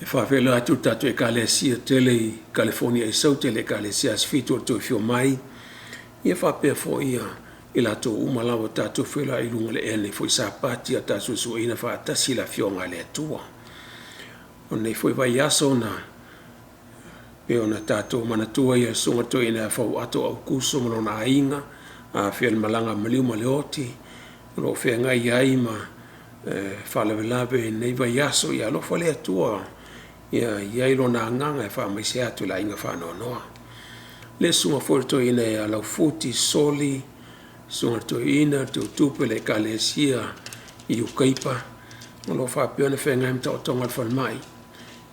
E faafeiloai atu i le tatou Ekalesia tele i Kalifonia i Saute, le Ekalesia Asofitu o le Toe Afio Mai, ia faapea foi i latou uma lava ua tatou feiloai i luga o le ea i lenei foi Sapati a o tatou suesueina faatasi le Afioga a le Atua. O lenei foi vaiaso na pei ona tatou manatua le Susuga i le Toeaina ia Fauato Aukuso ma lona aiga na aafia i le malaga a maliu ma le oti o lo o feagai ai ma faalavelave i lenei vaiaso. Ia alofa le Atua ia i ai Lona Agaga e faamaise atu i le aiga faanoanoa. Le Susuga foi i le Toeaina ia Laufuti Soli, Susuga i le Toeaina Teutupe o le Ekalesia i Ukaipa o lo o faapea ona feagai ma taotoga a le falemai.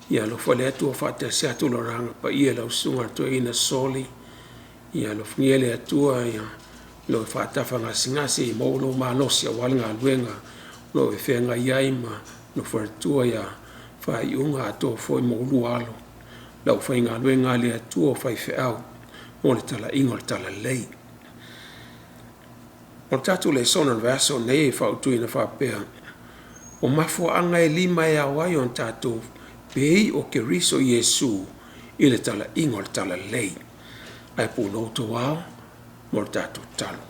Ia alofa le Atua faatasi atu Lona Agaga Paia i lau Susuga i le Toeaina Soli, ia alofagia e le Atua lou faatafagasegase ia maua lou malosi aua le galuega o lo o e feagai ai ma lou faletua ia Faaiuga atoa foi ma oulua alo, le aufaigaluega a le Atua o faifeau mo le talaiga o le talalelei. O le tatou lesona o le vaiaso nei e fautuaina faapea, o mafuaaga e lima e ao ai ona tatou pei o Keriso Iesu i le talaiga o le talalelei. Ae punou outou ao mo le tatou tatalo.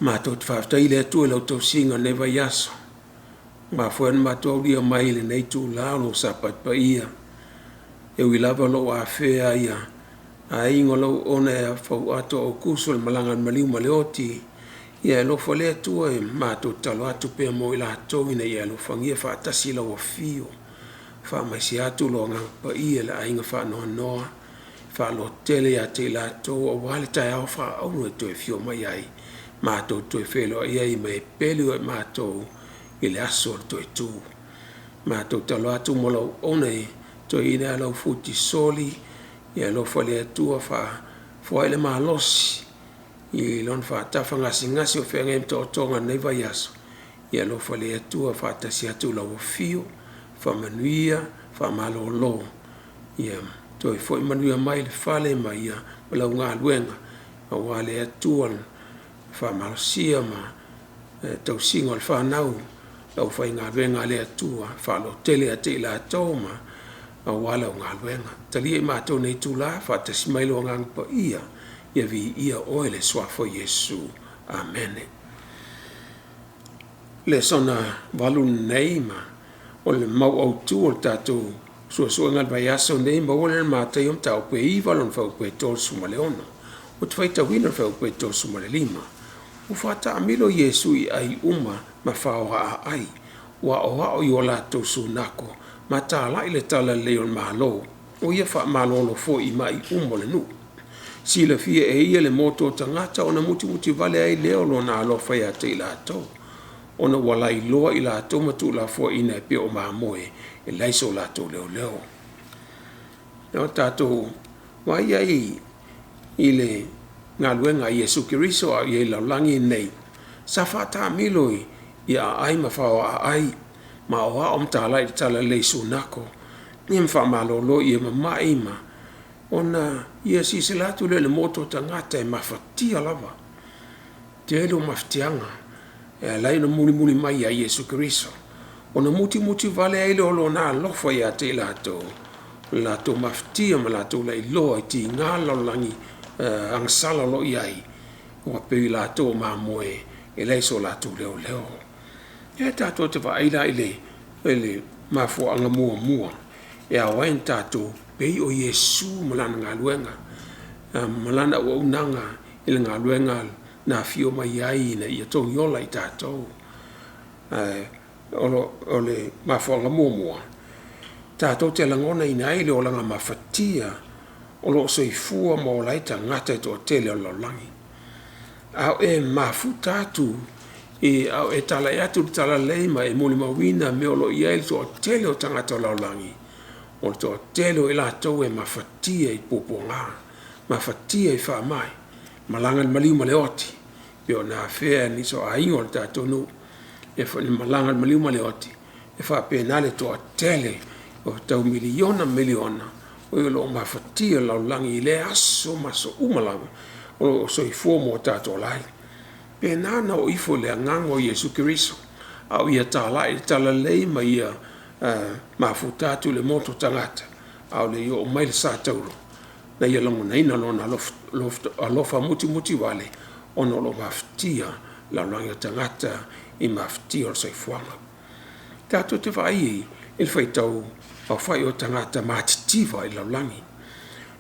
Matou te faafetai i le Atua i lau tausiga i lenei vaiaso, ua mafua ai ona matou aulia mai lenei itula o lou Sapati paia. E ui lava o lo o afea aiga o lau auauna ia Fauato Aukuso i le malaga a le maliu ma le oti, ia e alofa le Atua e matou te tatalo atu pea mo i latou ina ia e alofagia faatasi lau afio, faamaise atu lou Agaga Paia i le aiga faanoanoa, faalototele ia te i latou aua le taeao faaauro e toe afio mai ai, matou te toe feiloai ai ma e pele o i matou i le aso o le toe tu. Matou te tatalo atu mo lau auauna le toeaina ia Laufuti Soli, ia alofa le Atua faafoai le malosi i lona faatafagasegase o feagai ai ma taotoga i lenei vaiaso. Ia alofa le Atua faatasi atu lau afio, faamanuia, faamalolo, ia toe foi manuia mai i le fale ma lau galuega aua le Atua i le faamalosia ma le tausiga o le fanau, le aufaigaluega a le Atua, faalototele ia te i latou ma aua lau galuega. Talia i matou i lenei itula, faatasi mai lou Agaga Paia, ia viia Oe i le Suafa o Iesu. Amene. Lesona 8 lenei ma o le mau autu o le tatou suesuega i le vaiaso lenei, maua lea i le Mataio mataupu e 9 lona fuaiupu e 36. Ou te faitauina le fuaiupu e 35. Ua faataamilo Iesu i ai uma ma faoa aai, ua aoao i o latou sunako ma talai le talalelei o le Malo. O ia faamalolo foi i mai uma o le nuu. Silafia e ia le motu o tagata ona mutimuti vale ai lea o lona alofa ia te i latou, ona ua lailoa i latou ma tuulafoaiina e pei o mamoe e leai so latou leoleo. O tatou vaai ai i le galuega a Iesu Keriso a o i ai i le lalolagi lenei, sa faataamilo i aai ma faoaaai ma aoao ma talai le talalelei i sunako, ia ma faamalolo i e mamai ma ona ia silasila atu lea i le motu o tagata e mafatia lava. Tele o mafatiaga e ala ai ona mulimuli mai ia Iesu Keriso, ona mutimuti vale ai lea o lona alofa ia te i latou, o le latou mafatia ma latou lailoa i tiga le lalolagi agasala o lo o i ai, ua pei o latou o mamoe e leai so latou leoleo. Ia tatou te vaai la i le mafuaaga muamua e ao ai ona tatou pei o Iesu ma lana galuega ma lana auaunaga i le galuega na afio mai ai ina ia togiola i tatou. O le mafuaaga muamua, tatou te lagonaina ai le olaga mafatia o lo o soifua ma ola ai tagata e toatele o le lalolagi. A o e mafuta atu a o e talai atu i le talalelei ma e molimauina mea o lo o i ai le toatele o tagata o le lalolagi, o le toatele o i latou e mafatia i puapuaga, mafatia i faamai, malaga i le maliu ma le oti, pei ona afea e nisi o aiga o le tatou nuu, e malaga i le maliu ma le oti, e faapena le toatele ua tau miliona ma miliona o lo o mafatia i le lalolagi i lea aso ma aso uma lava o lo o soifua ma o tatou ola ai. E pei ona oo ifo le agaga o Iesu Keriso a o ia talai le talalelei ma ia mafuta atu i le motu o tagata a o le i oo mai le sa taula na ia lagonaina Lona alofa mutimutivale ona o lo o mafatia le lalolagi o tagata i mafatia o le soifuaga. Tatou te vaai i le faitau aofai o tagata matitiva i le lalolagi,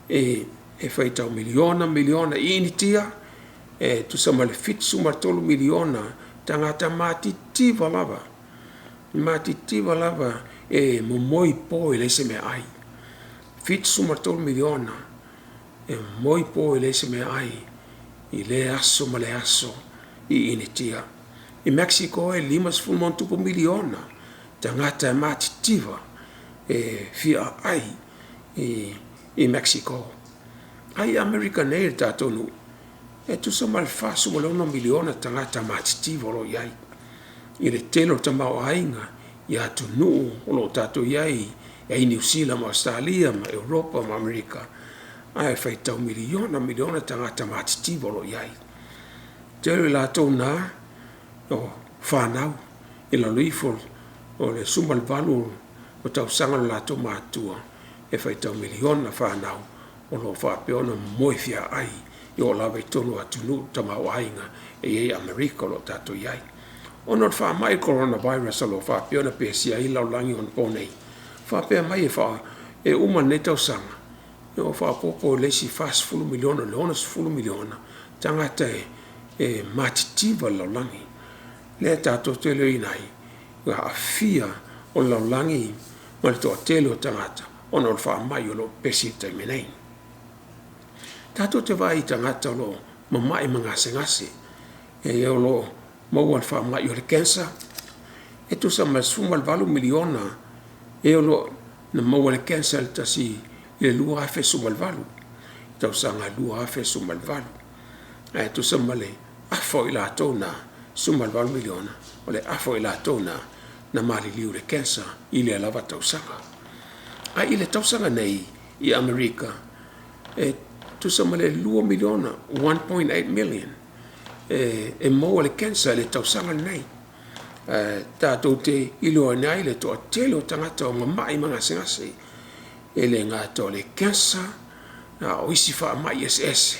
e faitau miliona miliona i Initia e tusa ma le 73 miliona tagata matitiva lava, matitiva lava e momoi po e leai se meaai. 73 miliona e momoi po e leai se meaai i lea aso ma lea aso i Initia. I Mexico e 50+ miliona tagata e matitiva e fia aai i Mexico. Ae i Amerika nei le tatou atunuu, e tusa ma le 46 miliona tagata matitiva o lo o i ai i le tele o le tamaoaiga i atunuu o lo o tatou i ai, e i ai Niu Sila ma Ausetalia ma Europa ma Amerika, ae faitau miliona miliona tagata matitiva o lo o i ai. Tele o i latou na o fanau i lalo ifo o le 18 o tausaga o latou matua, e faitau miliona fanau o lo o faapea ona momoi feaai e oo lava i totonu o atunuu tamaoaiga e i ai Amerika o lo o tatou i ai. Ona o le faamai o le Coronavirus o lo o faapea ona pesia ai le lalolagi anapo nei, faapea mai e uma lenei tausaga ua faaopoopo i le isi 40 miliona i le 60 miliona tagata e matitiva i le lalolagi. Lea tatou te iloaina ai le aafia o le lalolagi ma le toatele o tagata ona o le faamai o lo o pepesi i le taimi nei. Tatou te vaai i tagata o lo o mamai ma gasegase, e o lo o maua i le faamai o le cancer, e tusa ma le 18 miliona e o lo o na maua i le cancer i le 2018, tausaga 2018. Ae tusa ma le afa o i latou na, 18 miliona, o le afa o i latou na na maliliu i le cancer i lea lava tausaga. Ae i le tausaga nei i Amerika, e tusa ma le 2 miliona, 1.8 million e maua i le cancer i le tausaga lenei. Ae tatou te iloaina ai le toatele o tagata o mamai ma gasegase, e le gata o le cancer, a o isi faamai eseese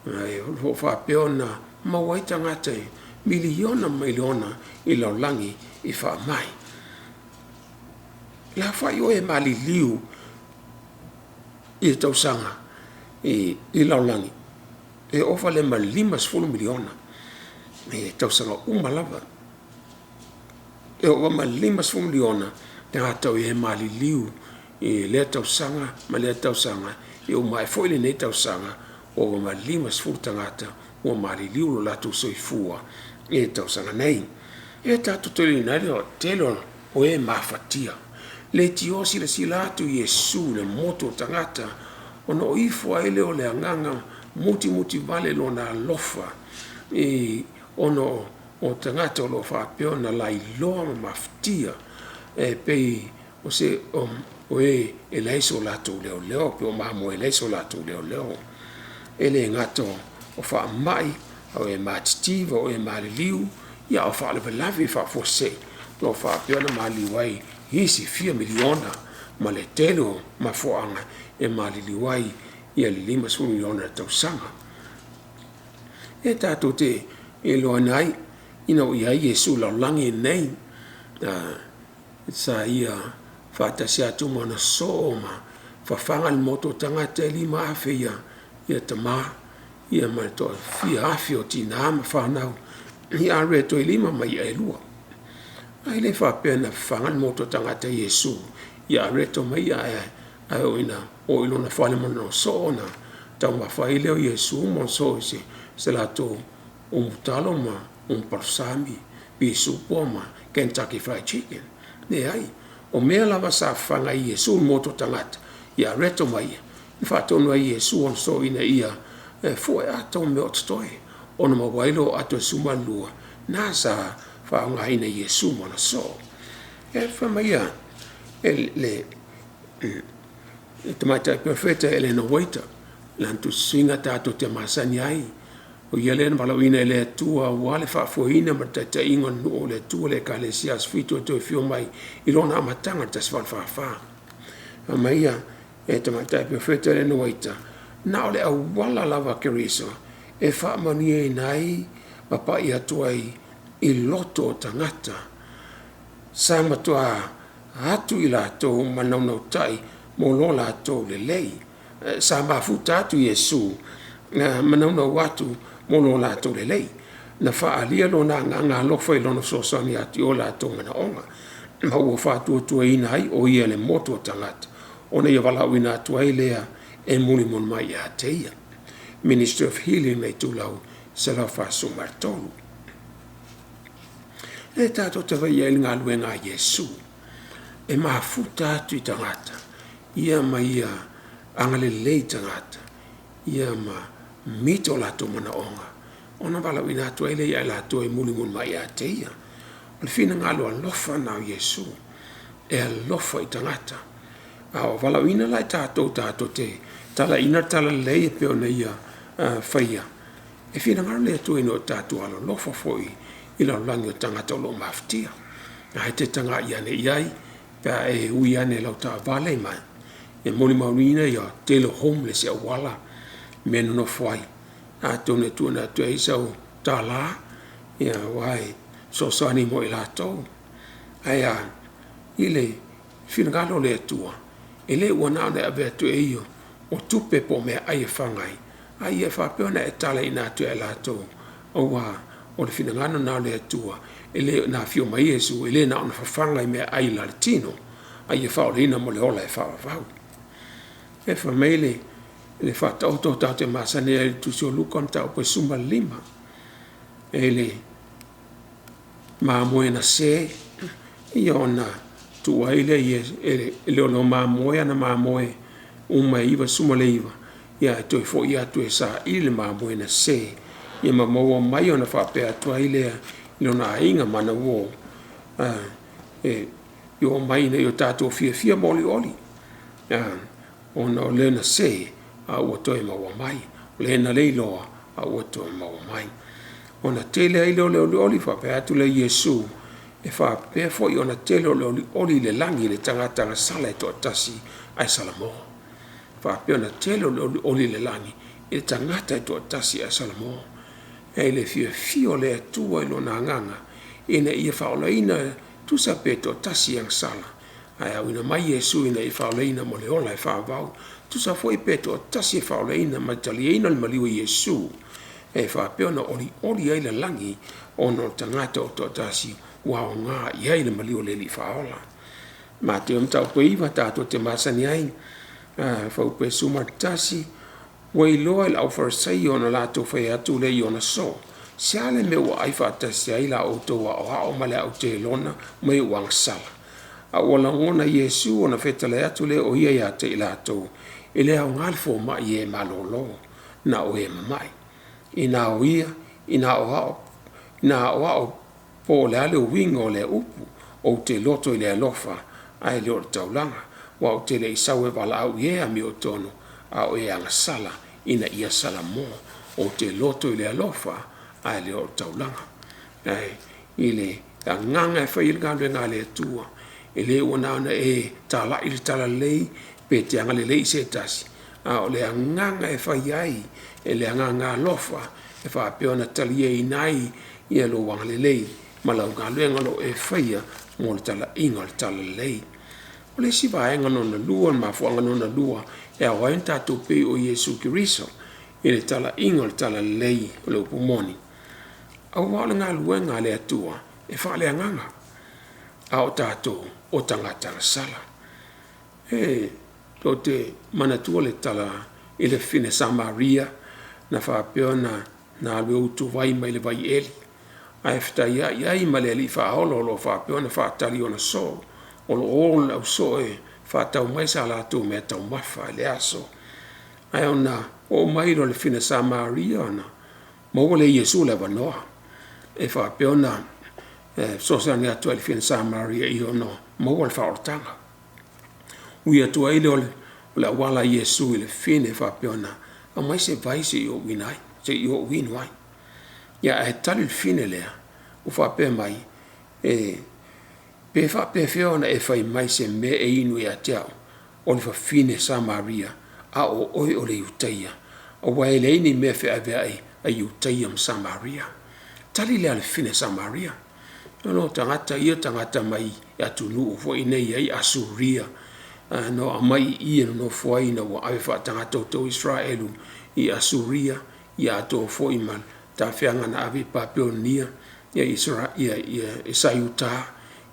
o lo o faapea ona maua ai tagata i miliona ma miliona i le lalolagi i faamai. E aofai o e maliliu i le tausaga i le lalolagi? E ova lea ma le 50 miliona i tausaga uma lava. E ova ma le 50 miliona tagata o e maliliu i lea tausaga ma lea tausaga, e uma ae foi lenei tausaga ua ova ma le 50 tagata ua maliliu lo latou soifua i le tausaga nei. E tatou te iloaina ai le toatele o e mafatia, leitioa silasila atu Iesu i le motu o tagata ona oo ifo ai lea o le agaga mutimutivale i Lona alofa ona o tagata o lo o faapea ona lailoa ma mafatia, e pei o e e leai so latou leoleo, pei o mamoe e leai so latou leoleo. E le gata o faamai, o e matitiva, o e maliliu, a o faalavelave faafuasei o lo o faapea ona maliliu ai isi fia miliona ma le tele o mafuaaga e maliliu ai le 50 miliona i le tausaga. E tatou te iloaina ai ina ua i ai Iesu i le lalolagi lenei, sa ia faatasi atu ma ona soo ma fafaga le motu o tagata e 5,000 tama ma le toafia afe o tina ma fanau i areto e 5 ma i'a e 2. Ae le faapea na fafaga le motu o tagata e Iesu i areto ma i'a ae oo ina oo i lona fale ma lona soo ona taumafa ai lea o Iesu ma ona soo i se latou umutalo ma umu palusami, pisupo ma Kentucky Fried Chicken. Leai, o mea lava sa fafaga ai e Iesu le motu o tagata i areto ma i'a, na faatonu ai e Iesu ana soo ina ia fue ata o mea o totoe ona maua ai lea o ato e 12 na sa faaaogaina e Iesu ma ana soo. E fai mai le tamaitai perofeta Elena Uaita i lana tusitusiga tatou te masani ai. O ia lea na valaauina e le Atua aua le faafoeina ma le taitaiga o le nuu o le Atua le Ekalesia Aso Fitu e toe afio mai i lona amataga i le 1844. Fai mai ia le Tamaitai Perofeta Elena Uaita, na o le auala lava a Keriso e faamanuiaina ai ma pai atu ai i loto o tagata sa matua atu i latou ma naunautai mo lo latou lelei. Sa mafuta atu Iesu ma naunau atu mo lo latou lelei. Na faaalia lona agaga alofa i lona fesoasoani atu i o latou manaoga ma ua faatuatuaina ai o ia le motu o tagata ona ia valaauina atu ai lea e mulimuli mai ia te ia. Ministry of Healing le itulau 143. O lea tatou te vaai ai i le galuega a Iesu, e mafuta atu i tagata ia ma ia agalelei i tagata ia ma meet o latou manaoga ona valaauina atu ai lea ia i latou e mulimuli mai ia te ia. O le finagalo alofa lena o Iesu, e alofa i tagata. A o valaauina la i tatou tatou te talaiina le talalelei e pei ona ia faia, e finagalo le Atua ina ia tatou alolofa foi i lalolagi o tagata o lo o mafatia. Ae te tagai ane i ai pe a e ui ane i lau taavale ma e molimauina le tele o homeless i auala i mea e nonofo ai, atonu e tuuina atu ai sau $1 aua e fesoasoani mo i latou. Ae a? I le finagalo o le Atua, e le ua na ona e ave atu e ia o tupe po o meaai e fafaga ai, a ia faapea ona e talaiina atu ia i latou, aua o le finagalo lena o le Atua, na afio mai ai Iesu, e le na ona fafaga i meaai a le tino, a ia faaolaina mo le ola e faavavau. Fai mai le Faataoto tatou te masani ai i le Tusi o Luka mataupu e 15, e le mamoe na se, ia ona tuu ai lea e leoleo mamoe ana mamoe uma e 99, ae toe foi atu e saili le mamoe na se, ia ma maua mai ona faapea atu ai lea i lona aiga ma ana uo, e omai ina ia tatou fiafia ma olioli, ona o le na se a ua toe maua mai, o le na leiloa a ua toe maua mai. Ona tele ai lea o le olioli, faapea atu lea o Iesu, e faapea foi ona tele o le olioli i le lagi i le tagata agasala e toatasi ae salamo. E faapea ona tele o le olioli i le lagi i le tagata e toatasi ae salamo. E i le fiafia o le Atua i lona agaga ina ia faaolaina, tusa pe toatasi e agasala, ae auina mai Iesu ina ia faaolaina mo le ola e faavavau. Tusa foi pe toatasi e faaolaina ma le taliaina o le maliu o Iesu, e faapea ona olioli ai le lagi ona o le tagata ua toatasi ua aoga i ai le maliu o le Alii Faaola. Mateo mataupu e 9 tatou te masani ai, fuaiupu e 11, ua iloa e le aufarisaio ona latou fai atu lea i ona so'o, se a le mea ua ai faatasi ai la outou aoao ma le autelona ma e ua agasala? A ua lagona e Iesu ona fetalai atu lea o ia ia te i latou, e le aoga le fomai i e malolo, na o e mamai. Ina aoao po o le a le uiga o lea upu, ou te loto i le alofa ae le o le taulaga, aua ou te le i sau e valaau i e amiotonu, a o e agasala ina ia salamo. Ou te loto i le alofa ae le o le taulaga. Ae i le agaga e fai ai le galuega a le Atua, e le ua na ona e talai le talalelei pe te agalelei i se tasi, a o le agaga e fai ai e le agaga alofa e faapea ona taliaina ai lou agalelei ma lau galuega o lo o e faia mo le talaiga o le talalelei. O le isi vaega lona lua, o le mafuaaga lona lua e ao ai ona tatou pei o Iesu Keriso i le talaiga o le talalelei o le upu moni, aua o le galuega a le Atua e faaleagaga, a o tatou o tagata agasala. E tou te manatua le tala i le fafine Samaria na faapea ona alu e utuvai mai le vaieli ae fetaiai ai ma le Alii Faaola o lo o faapea ona faatali i ona soo, o lo o o le ausoo e faatau mai sa latou meataumafa i le aso. Ae ona oo mai lea o le afine Samaria ona maua lea e Iesu le avanoa e faapea ona fesoasoani atu ai i le afine Samaria ina ia maua le faaolataga. Ui atu ai lea o le auala a Iesu i le fafine faapea ona aumai se vai se i ou inu ai. Ia ae tali le fafine lea ua faapea mai, e pe faapefea ona e fai mai i se mea e inu ia te au, o le fafine Samaria, a o oe o le Iutaia? Aua e leai ni mea feaveai a Iutaia ma Samaria. Tali lea a le fafine Samaria. O tagata ia o tagata mai atunuu foi nei e i ai Asuria na aumai i i e nonofo ai ina ua ave faatagata outou Isaraelu i Asuria, ia atoa foi ma tafeaga na ave ai i Papelonia, sa i uta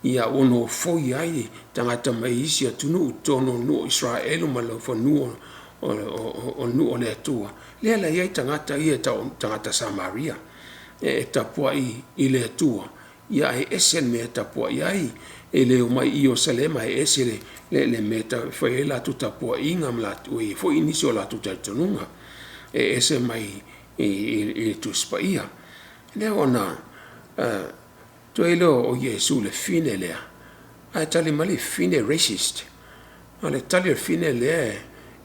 ua nofoia ai tagata mai isi atunuu i totonu o nuu o Isaraelu ma laufanua o nuu o le Atua, lea la e i ai tagata ia e tau o tagata Samaria, e tapuai i le Atua, ae ese le mea e tapuai ai. E le omai i Ierusalema e ese le mea e fai ai latou tapuaiga ma e i ai foi nisi o latou talitonuga e ese mai le Tusi Paia. Lea ona tuu ai lea o Iesu i le fafine lea, ae tali mai le fafine e racist. O le tali a le fafine lea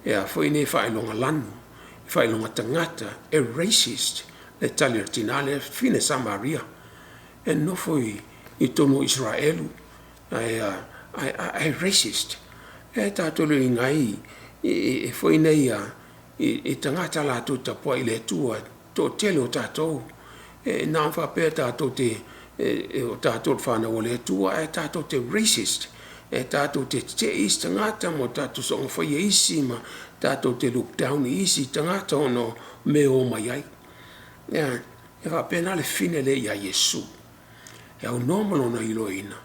e faailogalanu, faailoga tagata, e racist le tali a le tina lea, le fafine Samaria e nofo i totonu o Isaraelu ae racist. E tatou te iloaina ai e foi nei i tagata latou te tapuai i le Atua, toatele o tatou, e na ona faapea tatou te o tatou o le fanau a le Atua ae tatou te racist. E tatou te tetee i isi tagata ma tatou soona faia isi ma tatou te look down i isi tagata ona o mea e omai ai. E faapena le fafine lea ia Iesu, e aunoa ma lona iloaina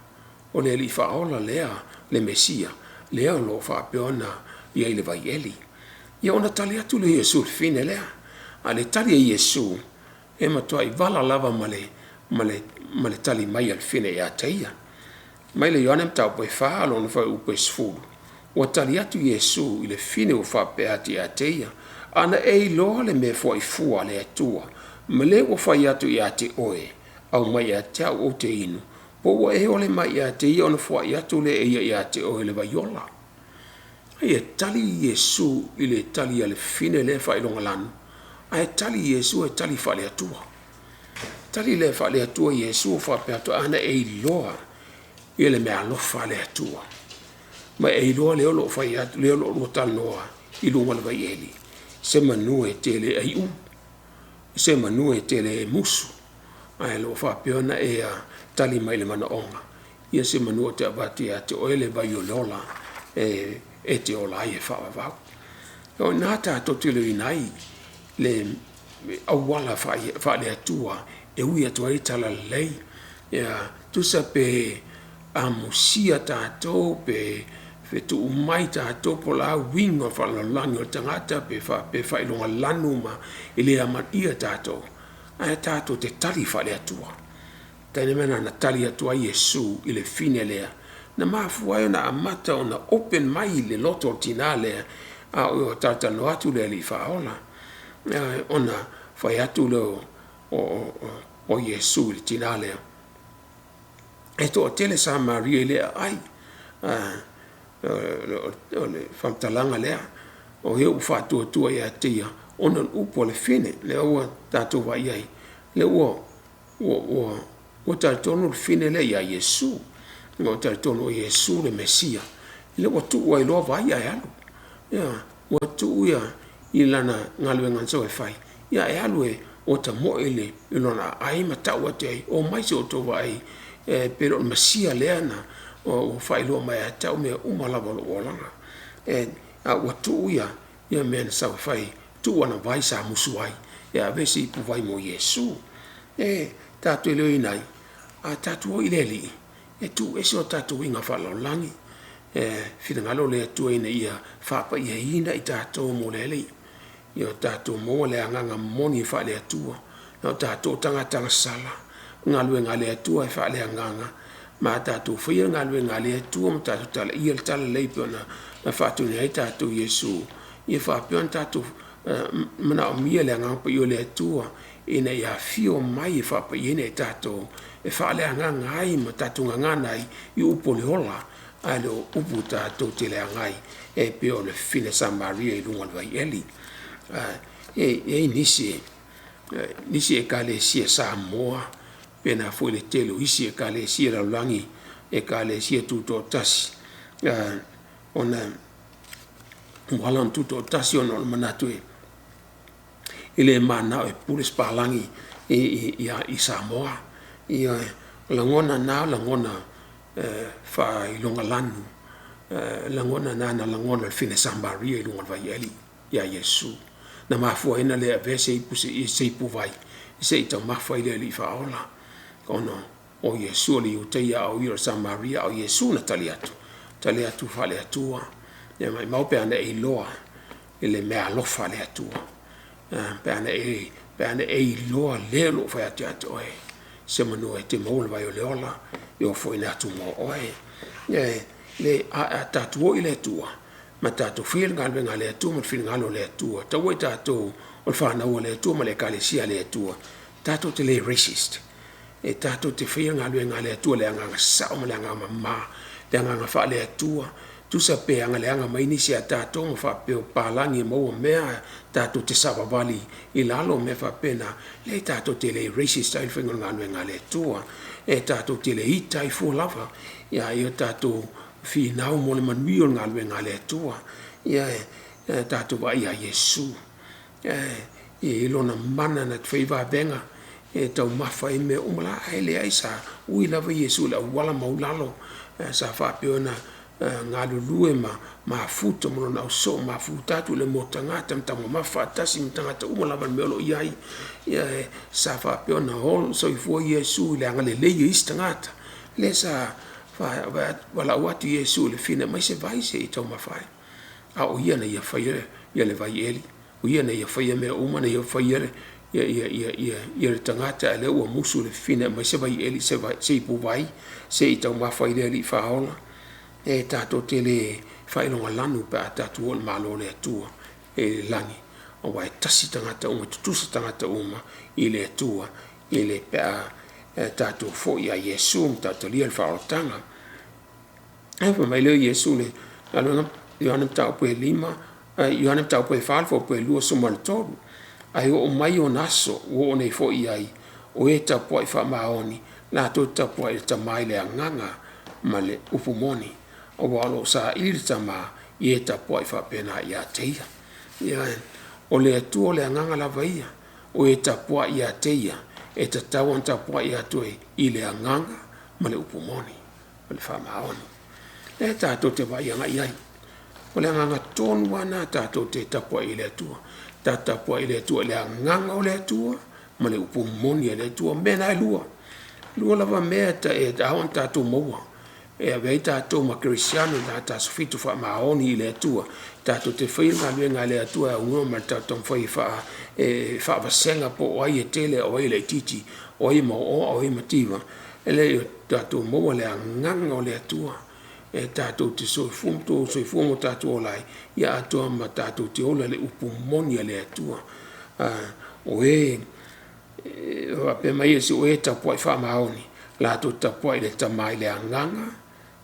o le Alii Faaola lea, le Mesia lea o lo o faapea ona i ai i le vaieli. Ia ona tali atu lea o Iesu i le fafine lea. A o le tali a Iesu, e matuai vala lava ma le tali mai a le fafine ia te ia. Mai le Ioane Mataupu e 4 lona fuaiupu e 10, ua tali atu Iesu i le fafine ua faapea atu ia te ia, “Ana e iloa le mea foai fua a le Atua, ma le ua fai atu ia te oe, aumai ia te au ou te inu, po ua e ole mai ia te ia ona foai atu lea e ia ia te oe le vai ola.” E tali Iesu i le tali a le fafine lea faailogalanu, ae tali Iesu e tali faale-Atua. Tali lea faale-Atua Iesu faapea atu, ana e iloa ia le meaalofa a le Atua, ma e iloa lea o lo o fai atu, lea o lo o lua talanoa i luga o le vaieli, semanu e te le aiu, semanu e te le musu, ae o lo o faapea ona e tali mai i le manaoga, ia semanu ou te avatu ia te oe le vai o le ola e te ola ai e faavavau. O i ina tatou te iloaina ai le auala faale-Atua e ui atu ai le talalelei. Tusa pe amusia tatou pe tuu mai tatou po o le a uiga faalalolagi o le tagata pe faailogalanu ma e le amanaia tatou, ae tatou te tali faale-Atua. O le mea lena na tali atu ai Iesu i le fafine lea, na mafua ai ona amata ona open mai le loto o le tina lea a o talatalanoa atu le Alii Faaola. Ona fai atu lea o Iesu i le tina lea, e toatele Samaria i le aai, o le faamatalaga lea, o e ua faatuatua ia te ia ona o le upu a le fafine. Lea ua tatou vaai i ai, o lea ua talitonu le fafine lea ia Iesu, ua talitonu o Iesu le Mesia, lea ua tuu ai loa vai ae alu. Ioe, ua tuu ia lana galuega na sau e fai, ae alu e tamoe i lona aai ma tau atu i ai, omai se i outou vaai pe le o le Mesia lea na faailoa mai ia te au mea uma lava o lou olaga. A ua tuu ia mea na sau e fai, tuu ana vai sa musu ai e ave se ipuvai mo Iesu. E tatou te iloaina ai, a tatou o i le Alii, e tuu ese o tatou uiga faalalolagi, e finagalo le Atua ina ia faapaiaina i tatou mo le Alii, ia o tatou maua le agaga moni faale-Atua, o tatou o tagata agasala, o galuega a le Atua e faaleagaga, ma a tatou faia galuega a le Atua ma tatou talaiina le talalelei pei ona faatuina ai tatou e Iesu, ia faapea ona tatou manaomia le Agaga Paia o le Atua ina ia afio mai e faapaiaina i tatou e faaleagaga ai ma tatou gagana ai i upu o le ola, ae le o upu tatou te leaga ai e pei o le fafine Samaria i luga o le vaieli. E i ai nisi nisi Ekalesia Samoa faapena foi le tele o isi Ekalesia lalolagi, Ekalesia Tutoatasi, ona ua ala ona tutoatasi ona o le manatu e le mananao e pule se palagi i Samoa. Ioe, o lagona na o lagona e faailogalanu, o lagona na na lagona e le afine Samaria i luga o le vaieli ia Iesu na mafua ai ona le avea se ipuvai se i taumafa ai le Alii Faaola ona o Iesu o le Iutaia a o ia o le Samaria, a o Iesu na tali atu, tali atu faale-Atua. Ia maumau pe ana e iloa i le meaalofa a le Atua, pe ana e iloa le o lo o fai atu ia te oe, semanu e te maua le vai o le ola e ofoina atu mo oe. A tatou o i le Atua ma tatou faia le galuega a le Atua ma le finagalo o le Atua, taua i tatou o le fanau a le Atua ma le Ekalesia a le Atua, tatou te le racist, e tatou te faia le galuega a le Atua i le agaga sao ma le agaga mama, le agaga faale-Atua. Tusa pe aga leaga mai nisi ia tatou ma faapea o papalagi e maua mea, tatou te savavali i lalo o mea faapena, leai tatou te le racist ai i le faiga o le galuega a le Atua. E tatou te le ita ai fua lava, a ia tatou finau mo le manuia o le galuega a le Atua. Ia tatou vaai ia Iesu, e i ai Lona mana na te faia ai vavega e taumafa ai mea uma la, ae leai sa ui lava Iesu i le auala maualalo, sa faapea ona galulue ma mafuta ma lona ausoo, mafuta atu i le moatagata ma taumamafa faatasi ma tagata uma lava i le mea o lo o i ai. Sa faapea ona soifua Iesu i le agalelei o isi tagata, lea sa valaau atu Iesu i le fafine e aumai se vai se i taumafa ai, a o ia na ia faia le vaieli, o ia na ia faia mea uma, na ia faia le tagata a o lea ua musu le fafine e aumai se vaieli se ipuvai se i taumafa ai le Alii Faaola. E tatou te le faailogalanu pe a tatou o i le Malo o le Atua i le lagi, aua e tasi tagata uma, e tutusa tagata uma i le Atua pe a tatou foi ia Iesu ma tatou talia le faaolataga. Ae fai mai lea o Iesu i le Ioane Mataupu 4:23, ae oo mai ona aso ua oo nei foi i ai, o e tapuai faamaoni latou te tapuai i le Tama i le agaga ma le upu moni, aua o lo o saili le Tama i e tapuai faapena ia te ia. Ioe, o le Atua o le agaga lava ia, o e tapuai ia te ia, e tatau ona tapuai atu i le agaga ma le upu moni ma le faamaoni. O lea tatou te vaai agai i ai, o le agaga tonu lava lena tatou te tapuai ai i le Atua, tatou tapuai i le Atua i le agaga o le Atua ma le upu moni a le Atua. O mea na e lua, e lua lava mea e ao ona tatou maua e avea ai tatou ma kerisiano i le aso Fitu faamaoni i le Atua, tatou te faia le galuega a le Atua e aunoa ma le tatou taumafai e faavasega po o ai e tele a o ai e laitiiti, o ai e mauoa a o ai e mativa. E leai, ia tatou maua le agaga o le Atua e tatou te soifua ma o tatou ola ai, ia atoa ma tatou te ola i le upu moni a le Atua. O e faapea mai Iesu, o e tapuai faamaoni, latou te tapuai i le Tama i le agaga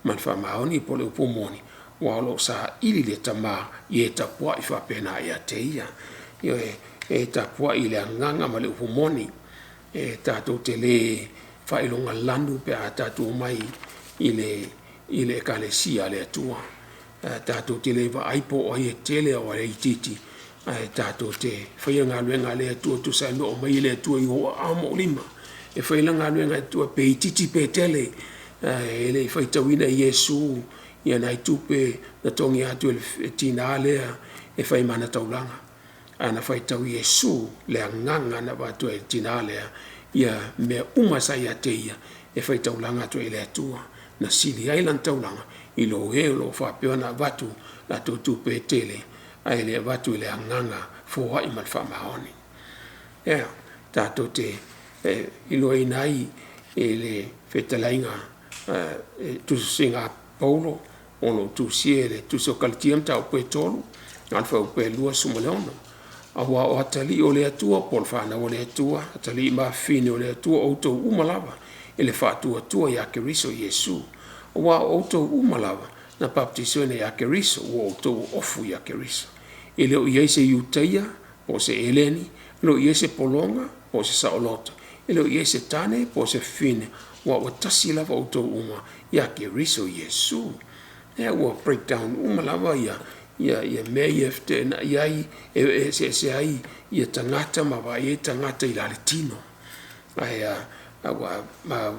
ma le faamaoni po o le upu moni, aua o lo o saili le Tama i e tapuai faapena ia te ia. Ioe, e tapuai i le agaga ma le upu moni. E tatou te le faailogalanu pe a tatou omai i le Ekalesia a le Atua. Tatou te le vaai po o ai e tele a o ai e itiiti, ae tatou te faia le galuega a le Atua e tusa ai ma mea o aumai e le Atua i ou aao ma ou lima e fai ai lana galuega a le Atua, pe itiiti pe tele. E le i faitauina e Iesu nai tupe na togia atu e le tina lea e fai ma ana taulaga, ae na faitau Iesu le agaga na avatu e le tina lea ia mea uma sa ia te ia e faitaulaga atu ai i le Atua. Na sili ai lana taulaga i lo e o lo o faapea ona avatu a latou tupe e tele ae le avatu i le agaga foai ma le faamaoni. Ia, tatou te iloaina ai e le fetalaiga le tusitusiga a Paulo o lo o tusia i le Tusi o Kalatia mataupu e 3 f 26, aua o atalii o le Atua po o le fanau a le Atua, atalii ma afafine o le Atua, o outou uma lava e le faatuatua ia Keriso Iesu. Aua o outou uma lava na papatisoina ia Keriso ua outou ofu ia Keriso. E le o i ai se Iutaia po o se Eleni, E le o i ai se pologa po o se saoloto, e le o i ai se tane po o se fafine, aua ua tasi lava outou uma ia Keriso Iesu. Ia ua break down uma lava mea ia e feteenai ai, e eseese ai tagata ma vaai ai tagata i le tino. Ae ua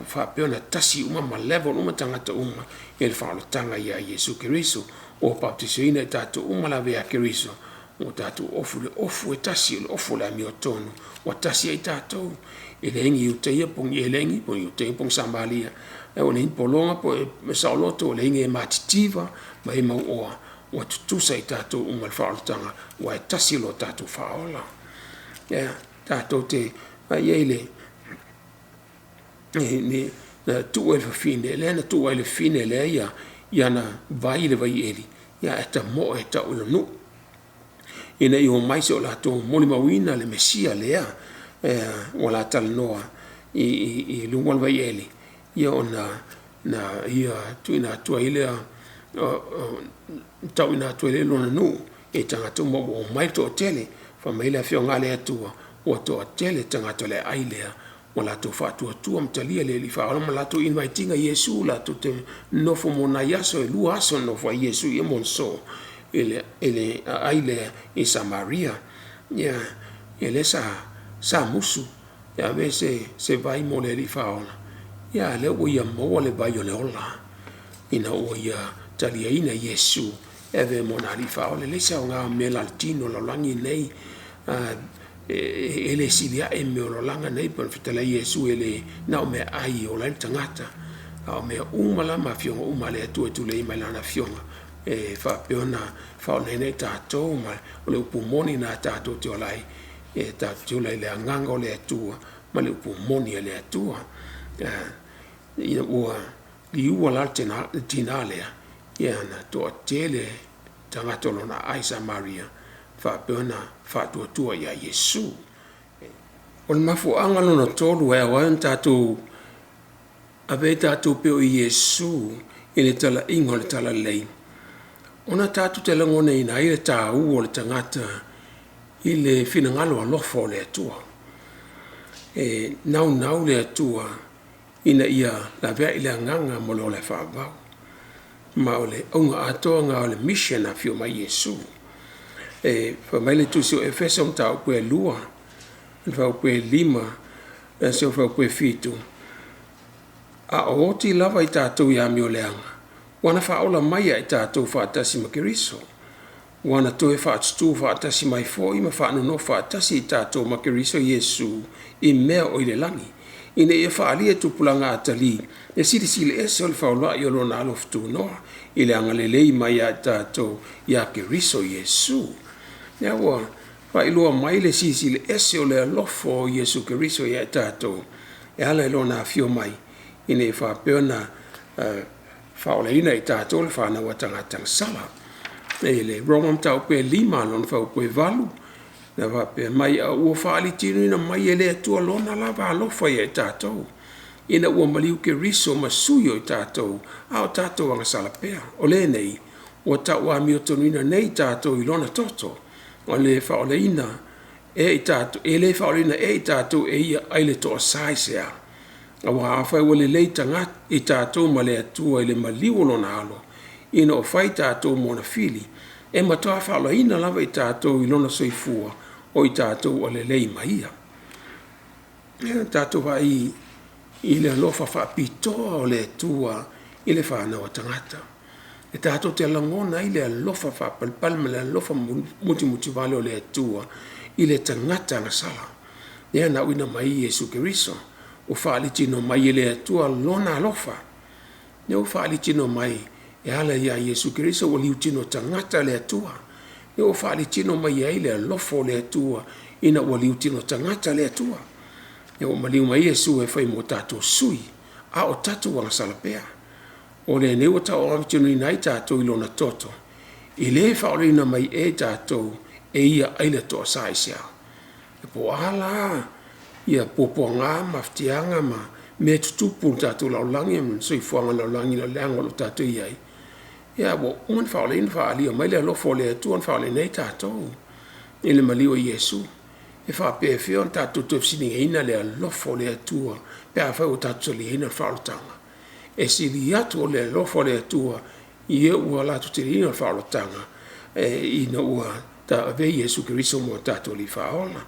faapea ona tasi uma ma level uma tagata uma i le faaolataga ia Iesu Keriso. Ua bautisoina i tatou uma lava ia Keriso, ua tatou ofu i le ofu e tasi, o le ofu o le amiotonu, ua tasi ai tatou. E leai ni Iutaia po o ni Eleni po o ni Iutaia po o ni Samaria, ua leai ni pologa po o saoloto, ua leai ni e matitiva ma e mauoa, ua tutusa i tatou uma i le faaolataga, aua e tasi lo tatou Faaola. Ia, tatou te vaai i ai na tuu ai i le fafine, lea na tuu ai i le fafine lea iana vai i le vaieli, ae tamoe e tau i le nuu ina ia omai se i o latou molimauina le Mesia lea ua la talanoa i luga o le vaieli, ia ona na ia tuuina atu ai lea, tauina atu ai lea i lona nuu i tagata uma ua omai le toatele. Fai mai le Afioga a le Atua, ua toatele tagata o le aai lea ua latou faatuatua ma talia le Alii Faaola ma latou invite ina Iesu latou te nonofo mo nai aso, e 2 aso na nofo ai Iesu ia ma ona soo i le aai lea i Samaria. Ia, lea sa musu e ave se vai mo le Alii Faaola, a o lea ua ia maua le vai o le ola ina ua ia taliaina Iesu e avea ma ona Alii Faaola. E leai se aoga o mea lalotino o le lalolagi lenei, e le sili ae i mea o le olaga nei. Pei ona fetalai Iesu, e le na o meaai e ola ai le tagata, a o mea uma lava ma afioga uma a le Atua e tulei mai Lana Afioga e faapea ona faaolaina i tatou. Ma o le upu moni lena tatou te ola ai, e tatou te ola i le agaga o le Atua ma le upu moni a le Atua. Ina ua liua la le tina lea, ia na toatele tagata o lona aai i Samaria faapea ona faatuatua ia Iesu. O le mafuaaga lona tolu e ao ai ona tatou ave tatou pei o Iesu i le talaiga o le talalelei, ona tatou te lagonaina ai le taua o le tagata i le finagalo alofa o le Atua. E naunau le Atua ina ia laveai le agaga mo le ola e faavavau. Ma o le auga atoa lena o le mission na afio mai ai Iesu. E fai mai le tusi o Efeso mataupu e 2 i le fuaiupu e 5 seia oo i le fuaiupu e 7, a o oti lava i tatou i amioleaga, ua na faaola mai ia i tatou faatasi ma Keriso, ua na toe faatutu faatasi mai foi ma faanonofo faatasi i tatou ma Keriso Iesu i mea o i le lagi, ina ia faaalia e tupulaga atalii le silisili ese o le faulai o lona alofa tunoa i le agalelei mai ia i tatou ia Keriso Iesu. Lea ua faailoa mai le silisili ese o le alofa o Iesu Keriso ia i tatou e ala i lona afio mai ina ia faapea ona faaolaina i tatou le fanau a tagata tagasala. I le Roma mataupu e 5 lona fuaiupu e 8, na faapea mai, a ua faalitinoina mai e le Atua lona lava alofa ia i tatou, ina ua maliu Keriso ma sui o i tatou a o tatou agasala pea. O lenei ua tauamiotonuina nei tatou i lona toto, ua le faaolaina e i tatou, e le faaolaina ea i tatou e ia ai le toasa i sea. Aua afai ua lelei i tatou ma le Atua i le maliu o lona Alo, ina ua fai tatou ma ona fili, e matua faaolaina lava i tatou i lona soifua o i tatou ua lelei ma ia. Ia tatou vaai i le alofa faapitoa o le Atua i le fanau a tagata. E tatou te lagona ai le alofa faapalepale ma le alofa mutimutivale o le Atua i le tagata agasala. Lea na auina mai ai Iesu Keriso, ua faalitino mai e le Atua lona alofa. Lea ua faalitino mai e ala ia Iesu Keriso ua liutino tagata le Atua. Lea ua faalitino mai ai le alofa o le Atua ina ua liutino tagata le Atua. Lea ua maliu mai Iesu e fai mo tatou sui, a o tatou agasala pea. O lenei ua tauaaoina ai tatou i lona toto, e le faaolaina mai ea i tatou e ia ai le toasa i sea. Po o a la ia puapuaga ma mafatiaga ma mea e tutupu i le tatou lalolagi ma le soifuaga lalolagi lalelagi o lo o tatou i ai, ia ua uma ona faaolaina ma faaalia mai le alofa o le Atua na faaolaina ai tatou i le maliu o Iesu. E faapefea ona tatou toe fesiligaina le alofa o le Atua pe afai ua tatou taliaina le faaolataga? E sili atu le alofa o le Atua i e ua latou taliaina le faaolataga ina ua avea Iesu Keriso ma o tatou Alii Faaola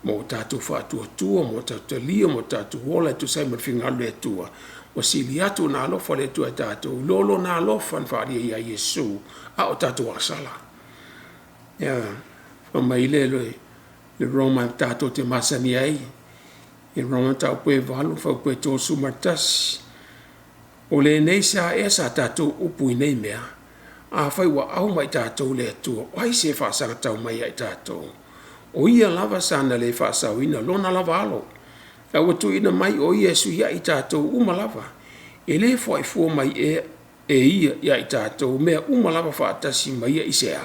ma ua tatou faatuatua ma ua tatou talia ma o tatou ola e tusa ai ma le finagalo o le Atua. Ua sili atu ona alofa le Atua ia tatou i lo Lona alofa na faaalia ia Iesu a o tatou agasala. Ioe. Fai mai le Roma tatou te masani ai i Roma 8 31, “O lenei sa ea sa tatou upu i nei mea? Afai ua au ma i tatou le Atua, o ai se e faasagatau mai ia i tatou? O Ia lava sana le faasaoina Lona lava Alo, ae ua tuuina mai o Ia e suiai i tatou uma lava, e le foai fua mai ea e Ia ia i tatou mea uma lava faatasi ma Ia i se a?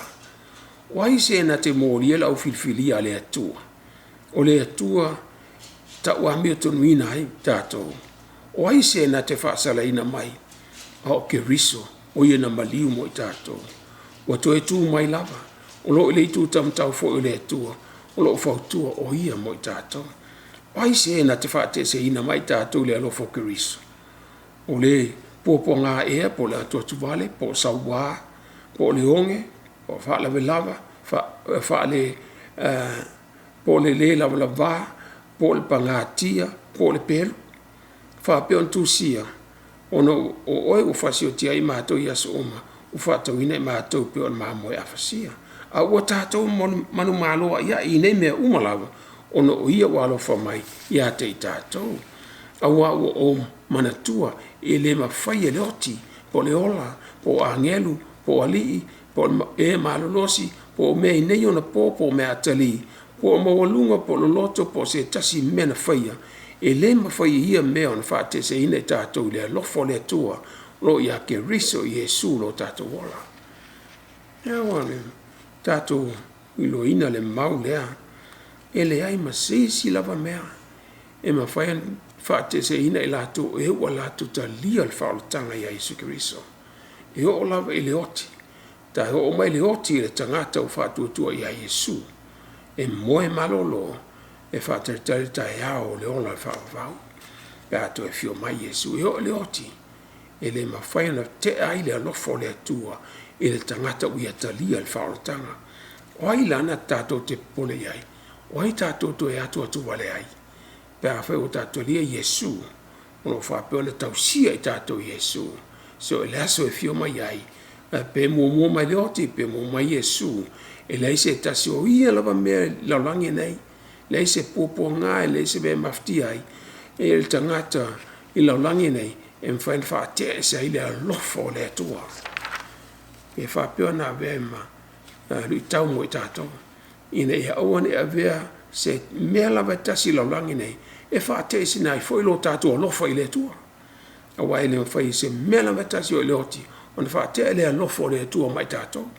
O ai se na te molia le au filifilia a le Atua? O le Atua tauamiotonuina ai tatou. O ai se na te faasalaina mai? A o Keriso o Ia na maliu mo i tatou. Ua toe tu mai lava, o lo o i le itu taumatau foi o le Atua, o lo o fautua o Ia mo i tatou. O ai se na te faateeseina mai tatou i le alofa o Keriso? O le puapuaga ea po o le atuatuvale po o sauā po o le oge po o faalavelave po o le le lavalava po o le pagatia po o le pelu? E faapea ona tusia, “Ona o oe ua faasiotia ai matou i aso uma, ua faatauina i matou e pei o mamoe afasia.” A ua tatou manumalo aiai i nei mea uma lava, ona o Ia ua alofa mai ia te i tatou. Aua ua ou manatua, e le mafai e le oti, po o le ola, po o agelu, po o alii, po o e malolosi, po o mea i nei ona po po o mea atalii, po o maualuga po o loloto po o se tasi mea na faia, e le mafai e ia mea ona faateeseina i tatou i le alofa o le Atua o lo o ia Keriso Iesu lo tatou Ola. Ua tatou iloaina le mau lea, e leai ma se isi lava mea e mafai ona faateeseina i latou o e ua latou talia le faaolataga ia Iesu Keriso. E oo lava i le oti, pe a oo mai le oti i le tagata ua faatuatua ia Iesu, e moe malolo e faatalitali le taeao o le ola faavavau pe a toe afio mai Iesu. E oo i le oti, e le mafai ona tea ai le alofa o le Atua i le tagata ua ia talia le faaolataga. O ai la na tatou te popole i ai? O ai tatou te toe atuatuvale ai pe afai ua tatou talia Iesu o lo o faapea ona tausia i tatou e Iesu? So o le aso e afio mai ai, pe muamua mai le oti pe muamua mai Iesu, e leai se tasi o ia lava mea i le lalolagi nei, leai se puapuaga leai se mea e mafatia ai e le tagata i le lalolagi nei e mafai ona faatea ese ai le alofa o le Atua. E faapea ona avea ma luitau mo i tatou ina ia aua ne i avea se mea lava e tasi i le lalolagi nei e faateeseina ai foi lo tatou alofa i le Atua. Aua e le mafai e se mea lava e tasi o i le oti ona faatea le alofa o le Atua mai tatou.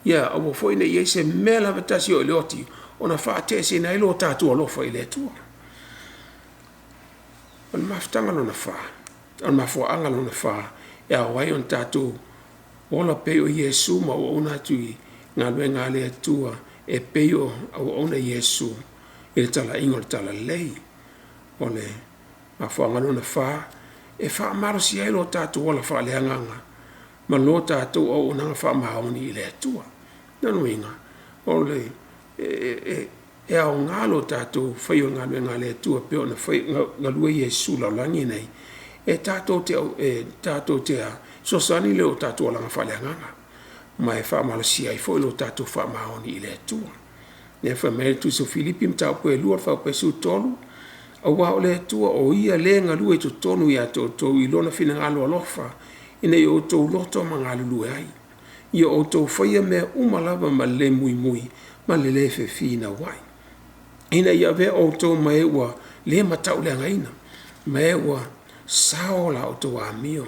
Ia aua foi ne i i ai se mea lava e tasi o i le oti ona faateeseina ai lo tatou alofa i le Atua. O le mafutaga lona fa, o le mafuaaga lona fa e ao ai ona tatou ola pei o Iesu ma auauna atu i galuega a le Atua e pei o auauna a Iesu i le talaiga o le talalelei. O le mafuaaga lona fa, e faamalosia ai lo tatou ola faaleagaga ma lo tatou auaunaga faamaoni i le Atua. O lona uiga, e aoga lo tatou faia o le galuega a le Atua e pei ona galue Iesu i le lalolagi lenei, e tatou te fesoasoani i lo tatou olaga faaleagaga ma e faamalosia ai foi lo tatou faamaoni i le Atua. Lea fai mai ai le Tusi a Filipi mataupu e 2 fuaiupu e 13, “Aua o le Atua o Ia le e galue i totonu ia te outou i lona finagalo alofa, ina ia outou loto ma galulue ai, ia outou faia mea uma lava ma le le muimui ma le le fefinauai. Ina ia avea outou ma e ua le matauleagaina, ma e ua sao la outou amio,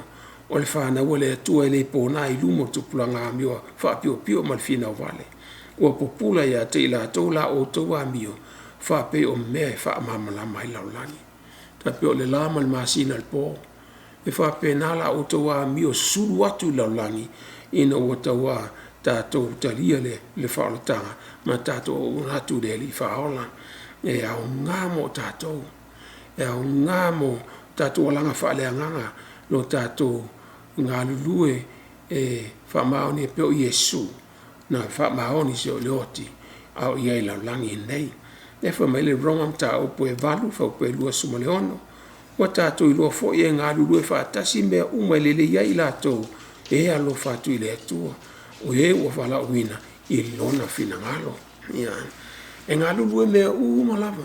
o le fanau a le Atua e le pona i luma o tupulaga amio faapiopio ma le finau vale, ua pupula ia te i latou la outou amio faapei o mea e faamalamalama ai le lalolagi. E tai pei o le la ma le masina i le po, e faapena la outou amio e susulu atu i le lalolagi ina ua tauā tatou talia le faaolataga ma tatou auauna atu i le Alii Faaola. E aoga mo tatou, e aoga mo tatou alaga faaleagaga lo tatou galulue e faamaoni e pei o Iesu na faamaoni i si o oti a o i ai i le lalolagi lenei. Lea e fai mai le Roma Mataupu e 8 fuaiupu 26, ua tatou iloa foi e galulue faatasi mea uma e lelei ai i latou e alofa atu i le Atua, o e ua valaauina i lona finagalo. E galulue mea uma lava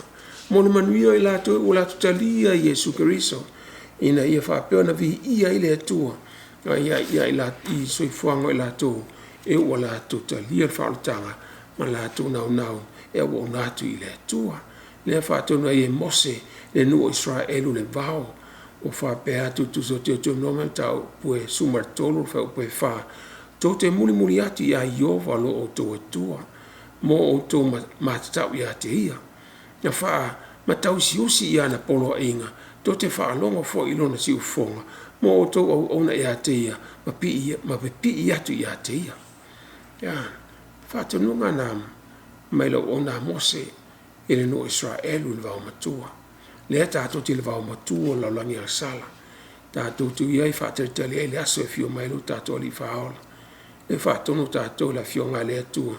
mo le manuia o i latou ua latou talia Iesu Keriso ina ia faapea ona viia ai le Atua i soifuaga o i latou e ua latou talia le faaolataga ma latou naunau e auauna atu i le Atua. Lea e faatonu ai e Mose le nuu o Isaraelu i le vao ua faapea atu i le Tusi o Teutonome Mataupu e 13 fuaiupu 4, “Tou te mulimuli atu ia Ieova lo outou Atua mo outou matatau ia te Ia, na faamatausiusi i ana poloaiga, tou te faalogo foi i lona siufofoga mo outou auauna ia te Ia ma pipii atu ia te Ia.” Ioe, o faatonuga na mai le auauna a Mose i le nuu o Isaraelu i le vaomatua. Lea tatou te i le vaomatua o le lalolagi agasala, tatou te ui ai e faatalitali ai i le aso e afio mai ai lo tatou Alii Faaola. Lea e faatonu tatou e le Afioga a le Atua,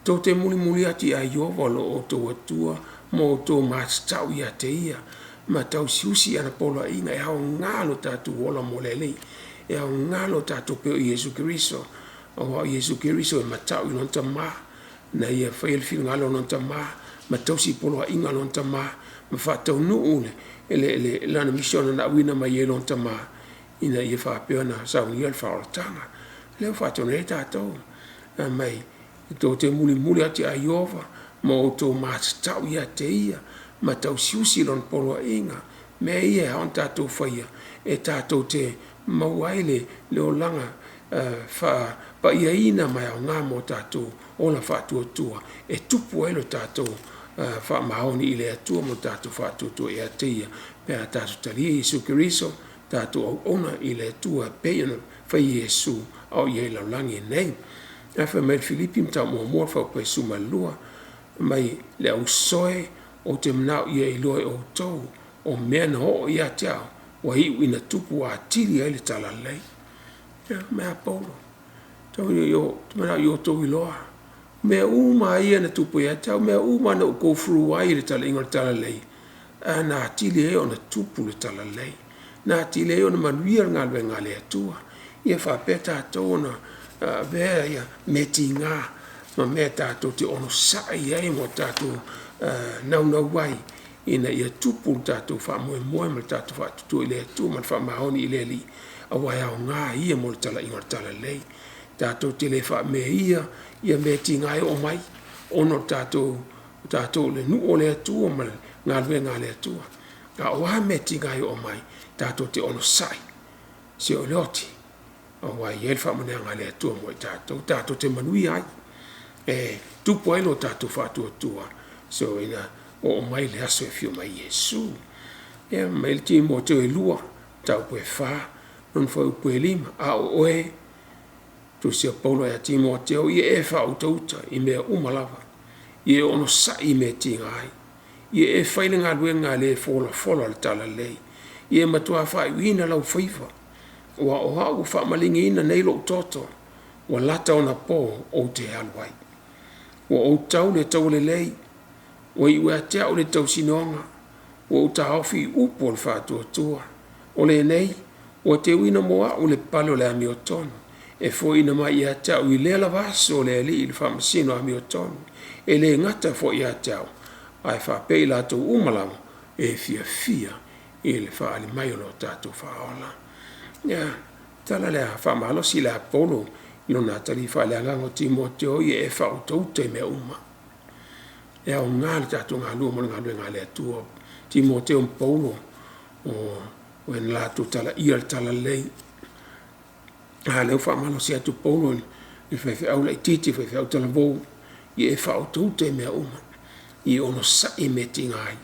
tou te mulimuli atu ia Ieova lo outou Atua ma outou matatau ia te Ia ma tausiusi i ana poloaiga. E aoga lo tatou ola mo le Alii, e aoga lo tatou pei o Iesu Keriso, aua o Iesu Keriso e matau i lona Tama na ia faia le finagalo o lona Tama ma tausi poloaiga a lona Tama ma faataunuu lana misiona na auina mai ai e lona Tama ina ia faapea ona saunia le faaolataga. Lea ua faatonu ai tatou, fai mai, tou te mulimuli atu ia Ieova ma outou matatau ia te Ia ma tausiusi lona poloaiga. O mea ia e ao ona tatou faia e tatou te maua ai le olaga faapaiaina ma e aoga mo tatou ola faatuatua e tupu ai lo tatou faamaoni i le Atua ma lo tatou faatuatua ia te Ia pe a tatou talia Iesu Keriso, tatou auauna i le Atua e pei ona fai e Iesu a o i ai i le lalolagi lenei. Ae fai mai le Filipi Mataupu 1 fuaiupu 12, fai mai, “Le auso e, ou te manao ia iloa e outou o mea na oo ia te au, ua iu ina tupu atili ai le talalelei.” Ia, fai mai a Paulo, “Tau ina ou manao ia outou iloa, o mea uma lava ia na tupu ia te au, o mea uma lava na ou go through ai i le talaiga o le talalelei, ae na atili ai ona tupu le talalelei, na atili ai ona manuia le galuega a le Atua.” Ia faapea tatou ona avea mea tiga ma mea tatou te onosai ai ma tatou naunau ai ina ia tupu le tatou faamoemoe ma le tatou faatuatua i le Atua ma le faamaoni i le Alii, aua e aoga ia mo le talaiga o le talalelei. Tatou te le faameaia mea tiga e oo mai ona o tatou o le nuu o le Atua ma le galuega a le Atua. A o a mea tiga e oo mai, tatou te onosai seia oo i le oti aua e i ai le faamanuiaga a le Atua mo i tatou, tatou te manuia ai, e tupu ai lo tatou faatuatua seia oo mai le aso e afio mai ai Iesu. Ia fai mai le Timoteo 2:4-5, “A o oe,” tusia Paulo ia Timoteo, “ia e faautauta i mea uma lava, ia e onosai i mea e tiga ai, ia e fai le galuega a le e folafola le talalelei, ia e matua faaiuina lau faiva, aua o au ua faamalieina nei lou toto, ua lata ona po ou te alu ai. Ua ou tau le taua lelei, ua iu ia te au le tausinoga, ua ou taofi i upu o le faatuatua. O lenei, ua teuina mo au le pale o le amiotonu, e foaina mai ia te au i lea lava aso e le Alii le Faamasino amiotonu, e le gata foi ia te au, ae faapea i latou uma lava e fiafia i le faaali mai o lo tatou Faaola.” Ia, o le tala lea faamalosi lea a Paulo i lona atalii faaleagaga o Timoteo, ia e faautauta i mea uma. E aoga le tatou galulue mo le galuega a le Atua. Timoteo ma Paulo o e na latou talaia le talalelei. A lea ua faamalosi atu Paulo i le faifeau laitiiti le faifeau talavou, ia e faautauta i mea uma, ia e onosai i mea e tiga ai,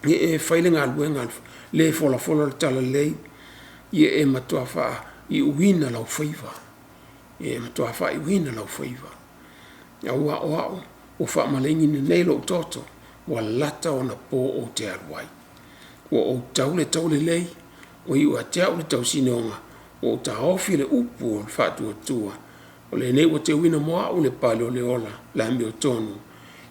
ia e fai le galuega a le e folafola le talalelei, ia e matua faaiuina lau faiva, ia e matua faaiuina lau faiva, aua o au ua faamalagiina nei lou toto. Ua lata ona po ou te alu ai. Ua ou tau le taulelei, ua iu ia te au le tausinioga, ua ou taofi le upu o le faatuatua. O lenei ua teuina mo au le pale o le ola le amiotonu,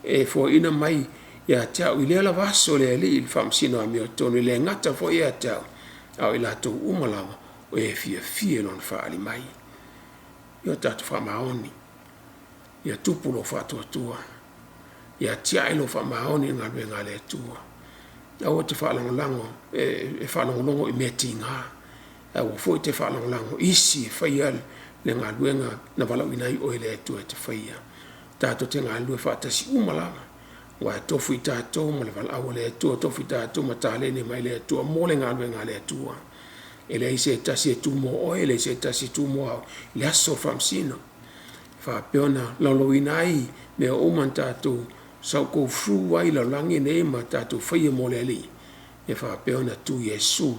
e foaina mai ia te au i lea lava aso e le Alii le faamasino amiotonu, e le gata foi ia te au, a o i latou uma lava o e fiafia i lona faaali mai. Ia tatou faamaoni, ia tupu lou faatuatua, ia atiae lou faamaoni i le galuega a le Atua. Aua e te faalagolago e faalogologo i mea tiga, aua foi e te faalagolago i isi e faia le galuega na valaauina ai oe e le Atua e te faia. Tatou te galulue faatasi uma lava, aua e tofu i tatou ma le valaau a le Atua, e tofu i tatou ma taleni mai le Atua mo le galuega a le Atua. E leai se tasi e tu mo oe, e leai se tasi e tu mo au i le aso o le faamasino. E faapea ona laulauina ai mea uma na tatou go through ai i le lalolagi lenei ma tatou faia mo le Alii, ia faapea ona tu Iesu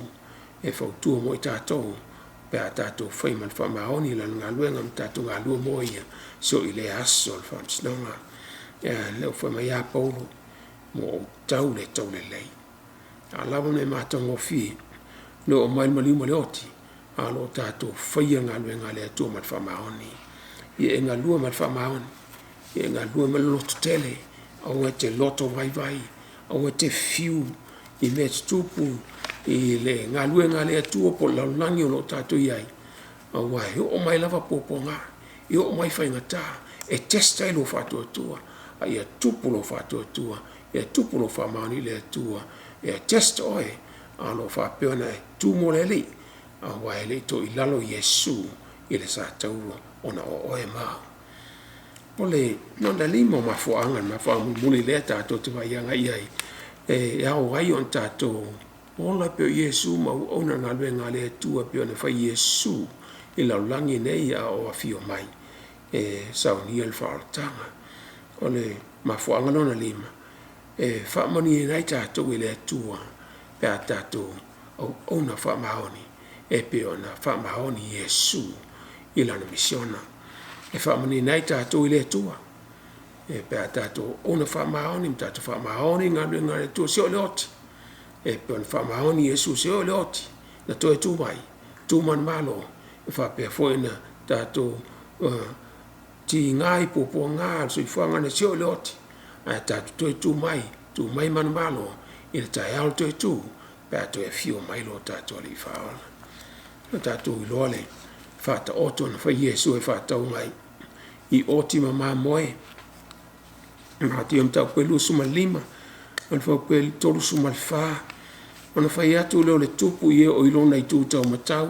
e fautua mo i tatou pe a tatou fai ma le faamaoni lana galuega ma tatou galulue mo ia seia oo i lea aso o le faamasinoga. Ia lea ua fai mai a Paulo, ua ou tau le taulelei, a o le a le mea matagofie le oo mai le maliu ma le oti, a o lo o tatou faia le galuega a le Atua ma le faamaoni. Ia e galue ma le faamaoni, ia e galue ma le lototele, aua e te loto vaivai, aua e te fiu i mea e tutupu i le galuega a le Atua po o le lalolagi o lo o tatou i ai, aua e oo mai lava puapuaga, e oo mai faigata e test ai lou faatuatua, a ia tupu lou faatuatua, ia tupu lou faamaoni i le Atua e test oe a o lo o faapea ona e tu mo le Alii, aua e le i toilalo Iesu i le satauro ona o oe ma au. O le lona lima o mafuaaga, o le mafuaaga mulimuli lea tatou te vaai agai i ai, e ao ai ona tatou ola e pei o Iesu ma auauna i le galuega a le Atua e pei ona fai e Iesu i le lalolagi nei a o afio mai e saunia le faaolataga. O le mafuaaga lona lima, e faamanuiaina ai tatou e le Atua pe a tatou auauna faamaoni e pei ona faamaoni Iesu i lana misiona. E faamanuiaina ai tatou e le Atua pe a tatou auauna faamaoni ma tatou faamaoni i le galuega a le Atua seia oo i le oti, e pei ona faamaoni Iesu seia oo i le oti na toe tu ai, tu manumalo, e faapea foi ona tatou tiga i puapuaga o le soifuaga lenei seia oo i le oti, ae tatou toe tu mai, tu mai manumalo i le taeao o le toe tu pe a toe afio mai lo tatou Alii Faaola. Ua tatou iloa le faataoto na fai e Iesu e faatau ai i oti ma mamoe, Matia mataupu e 25 ma le fuaiupu e 34. Ona fai atu lea o le tupu i e o i lona itu taumatau,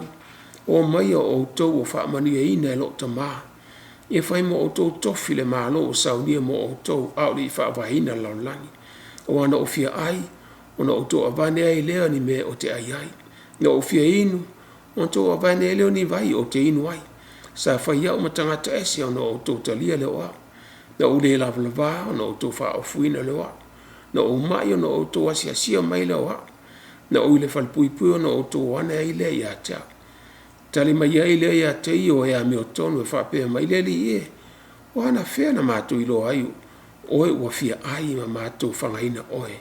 “Omaia o outou ua faamanuiaina e lou Tama, ia fai mo outou tofi le Malo ua saunia mo outou a o le i faavaeina le lalolagi. Aua na ou fia ai, ona outou avane ai lea o ni mea ou te ai ai. Na ou fia inu, ona outou avane ai lea o ni vai ou te inu ai. Sa fai au ma tagata ese ona outou talia lea o au. Na ou le lavalava ona outou faaofuina lea o au. Na ou mai ona outou asiasia mai lea o au. Na ou i le falepuipui ona outou o ane ai lea ia te au. Tali mai ai lea ia te ia o e amiotonu e faapea mai, ‘Le Alii e, o anafea na matou iloa ai oe ua fia ai ma matou fagaina oe,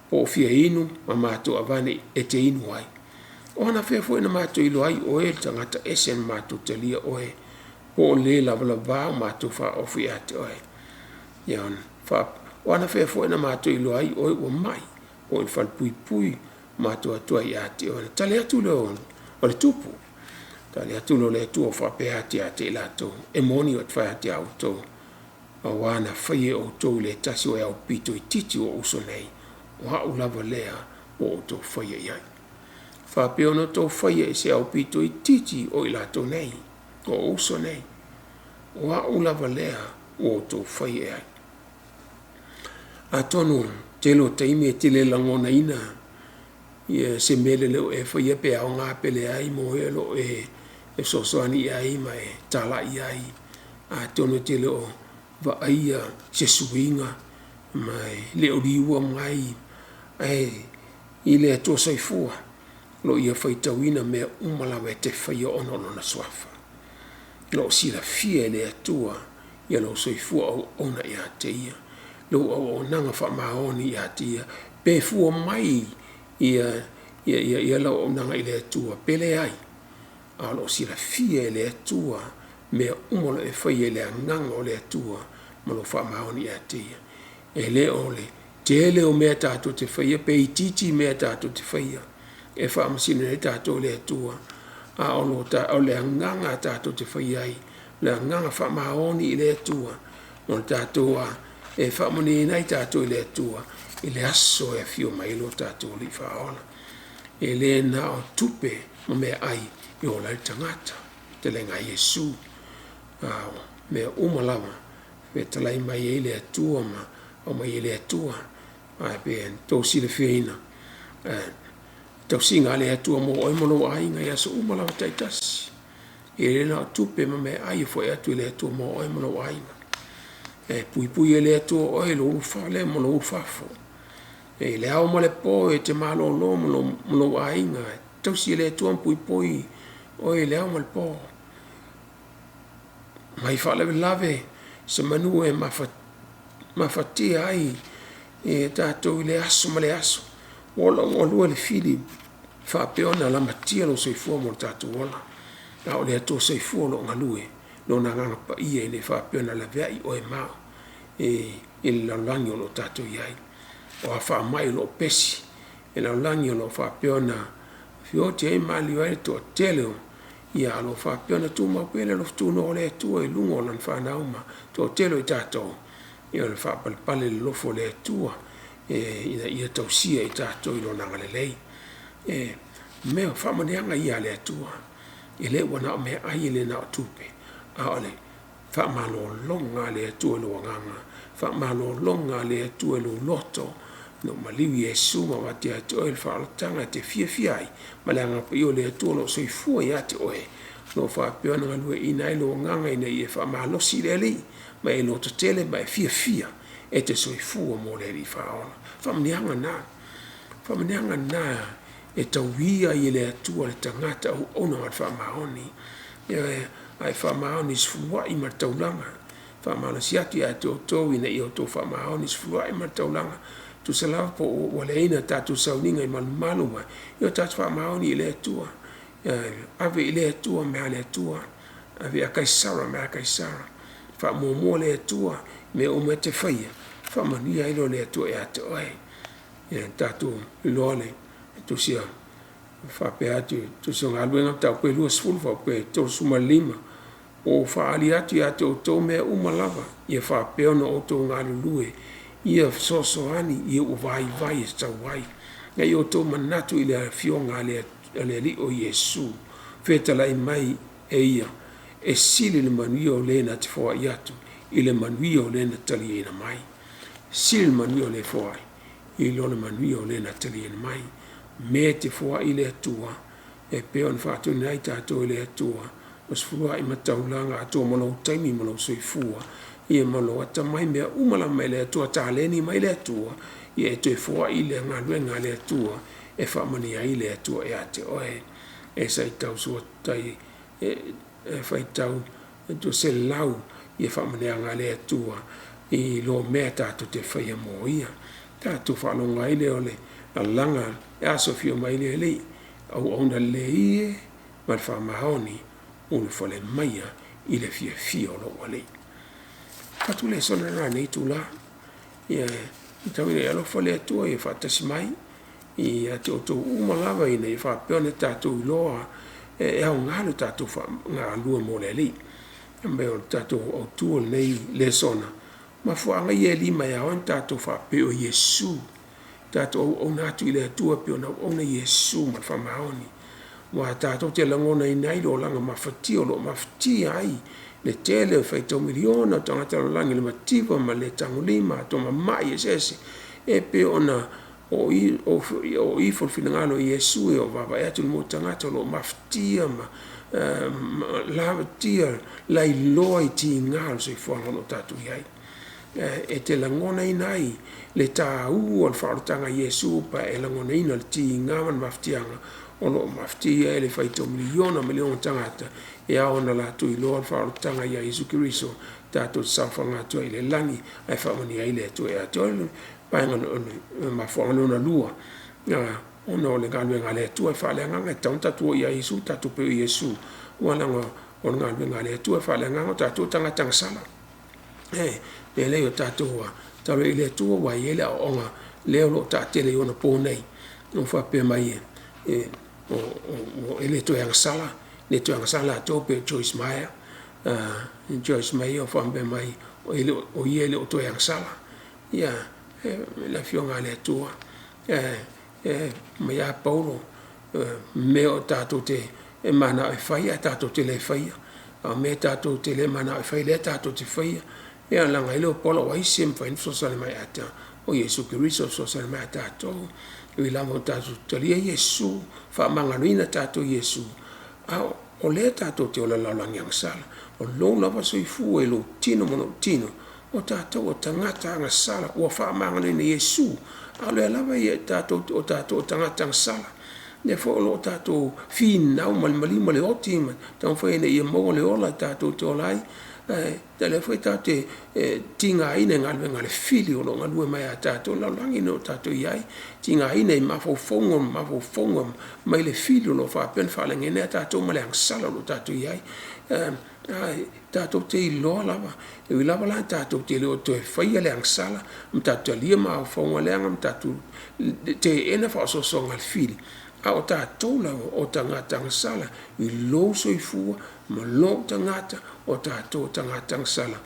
po o fia inu ma matou avane e te inu ai? O anafea foi na matou iloa ai oe o le tagata ese ma matou talia oe, po o le lavalava ma matou faaofu ia te oe? O anafea foi na matou iloa ai oe ua mai, po o i le falepuipui ma matou o atu ai ia te oe?’ Ona tali atu lea o le Tupu, tali atu lea o le Atua ua faapea atu ia te i latou, ‘E moni ou te fai atu ia te outou, aua na faia e outou i le tasi o e aupito itiiti o ou uso nei, o au lava lea ua outou faia i ai. E faapea ona outou faia i se aupito itiiti o i latou nei, o ou uso nei, o au lava lea ua outou faia i ai.” Atonu o le tele o taimi e te le lagonaina se mea lelei o e faia pe aoga pe leai mo e o lo o e fesoasoani i ai ma e talai i ai. Atonu e te le o vaaia se suiga ma e le o liua mai, ae i le Atua Soifua o lo o Ia faitauina mea uma lava e te faia ona o Lona Suafa. O lo o silafia e le Atua lou soifua auauna ia te Ia. lou auaunaga faamaoni ia te Ia, pe fua mai ia lau auaunaga i le Atua pe leai, a o lo o silafia e le Atua mea uma o lo o e faia i le agaga o le Atua ma lou faamaoni ia te Ia. E le o le tele o mea tatou te faia pe itiiti mea tatou te faia e faamasino ai tatou i le Atua, a o le agaga tatou te faia ai, o le agaga faamaoni i le Atua o le tatou e faamanuiaina ai tatou e le Atua i le aso e afio mai ai lo tatou Alii Faaola. E le na o tupe ma meaai e ola ai le tagata, fetalaiga a Iesu, a o mea uma lava e fetalai mai ai le Atua ma aumai e le Atua. Ae pei ona outou silafiaina, o le tausiga a le Atua mo oe ma lou aiga i aso uma lava taitasi. E le na o tupe ma meaai e foai atu e le Atua mo oe ma lou aiga. E puipui e le Atua oe i lou ulufale ma lou ulufafo. I le ao ma le po e te malolo ma lou aiga, e tausi e le Atua ma puipui oe i le ao ma le po. Mai faalavelave se manu e mafatia ai e tatou i lea aso ma lea aso. Ua alu le fili faapea ona lamatia lou soifua ma lo tatou ola, a o le Atua soifua o lo o galue i Lona Agaga Paia e le faapea ona laveai oe ma au i le lalolagi o lo o tatou i ai. O a faamai o lo o pepesi le lalolagi o lo o faapea ona oti ai ma maliliu ai le toatele, a o lo o faapea ona tumau pea le alofa tunoa o le Atua i luga o lana fanau ma le toatele o i tatou, o le faapalepale o le alofa o le Atua ina ia tausia i tatou i Lona agalelei. O faamanuiaga ia a le Atua, e le ua na o meaai e le na o tupe, a o le faamalologa a le Atua i lou agaga, faamalologa a le Atua i lou loto, ina ua maliu Iesu ma avatu ia te oe le faaolataga e te fiafia ai ma le Agaga Paia o le Atua o lo o soifua ia te oe, o lo o faapea ona galueaiina ai lou agaga ina ia e faamalosi i le Alii ma e lototele ma e fiafia e te soifua mo le Alii Faaola. O faamanuiaga na e tauia ai e le Atua le tagata auauna ma le faamaoni. Ioe. A e faamaoni i le sefuluai ma le taulaga, e faamalosi atu ia te outou ina ia outou faamaoni i le sefuluai ma le taulaga, tusa lava po ua leai ni tatou sauniga i malumalu ia tatou faamaoni i le Atua. Ave i le Atua mea a le Atua, ave ia Kaisara mea a Kaisara, faamuamua le Atua i mea uma e te faia, faamanuia ai lea o le Atua ia te oe. Ia tatou iloa le tusi e faapea atu i le Tusi o Galuega Mataupu e 20 faaupuga e 35, “Ua ou faaali atu ia te outou mea uma lava, ia faapea ona outou galulue, ia fesoasoani i e ua vaivai e tatau ai. Ina ia outou manatu i le Afioga a le Alii o Iesu, fetalai mai e Ia, e sili le manuia o le na te foai atu i le manuia o le na te taliaina mai.” E sili le manuia o le foai i lo le manuia o le na te taliaina mai. O mea e te foai i le Atua, e pei ona faatonuina ai tatou e le Atua, o le sefuluai ma le taulaga atoa ma lou taimi ma lou soifua ma lou atamai, mea uma lava mai le Atua, taleni mai le Atua, ia e toe foai i le galuega a le Atua e faamanuia ai le Atua ia te oe. E faitau 100 faamanuiaga a le Atua i lo mea tatou te faia mo Ia. Tatou faalogo ai lea o le lalaga i le aso e afio mai ai le Alii, auauna lelei e ma le faamaoni, ulufale maia i le fiafia o lou Alii. Ona avatu lesona lena i lenei itula. Ia tau ina e alofa le Atua ia faatasi mai ia te outou uma lava ina ia faapea ona tatou iloa e aoga lo tatou galulue mo le Alii. O le tatou autu o lenei lesona, o mafuaaga ia e 5 e ao ai ona tatou faapea o Iesu, tatou auauna atu i le Atua e pei ona auauna Iesu ma le faamaoni. Aua tatou te lagonaina ai le olaga mafatia o lo o mafatia ai le tele o le faitau miliona o tagata o le lalolagi i le mativa ma le le tagolima, mamai eseese, e pei ona oo ifo le finagalo o Iesu e vaavaai atu i le tagata o lo o mafatia ma lavatia lailoa i tiga o le soifuaga o lo o tatou i ai. E te lagonaina ai le taua o le faaolataga a Iesu pe a e lagonaina le tiga ma le mafatiaga o lo o mafatia ai le faitau miliona miliona o tagata. E ao ona latou iloa le faaolataga ia Iesu Keriso tatou te saofaga atu ai i le lagi ae faamanuia ai le Atua ia te oe. O le mafuaaga lona lua ona o le galuega a le Atua e faaleagaga e tatau ona tatou o ia Iesu tatou pei o Iesu aua leaga o le galuega a le Atua e faaleagaga o tatou o tagata agasala. O le mea lea ia tatou tatalo ai i le Atua aua e i ai le aoaoga lea o lo o taatele i onapo nei ua faapea mai e le toe agasala, le toe agasala latou pei o Joyce Meyer. Joyce Meyer faapea mai o ia e le o toe agasala. Ia le Afioga a le Atua fai mai a Paulo, o mea tatou te mananao e fai ae tatou te le faia, a o mea tatou te le mananao e fai lea tatou te faia. Ia ona laga ai lea o Paulo, o ai se mafai ona fesoasoani mai ia te au? O Iesu Keriso e fesoasoani mai ia tatou. E ui lava ua tatou talia Iesu, faamagaloina tatou e Iesu, a o lea tatou te ola i le lalolagi agasala. O lou lava soifua i lou tino ma lou tino, o tatou o tagata agasala ua faamagaloina e Iesu, a o lea lava o tatou o tagata agasala. O lea foi o lo o tatou finau ma le maliu ma le oti ma taumafai ina ia maua le ola tatou te ola ai, ae o lea foi tatou te tigaina i galuega a le fili o lo o galue mai ia tatou i le lalolagi o lo o tatou i ai, tigaina i mafaufauga mai le fili o lo o faapea ona faalagiina ai tatou ma le agasala o lo o tatou i ai. Ae tatou te iloa lava, e ui lava la tatou te le o toe faia le agasala ma tatou talia mafaufauga leaga ma tatou teena faaosoosoga a le fili, a o tatou lava o tagata agasala i lou soifua ma lou tagata, o tatou o tagata agasala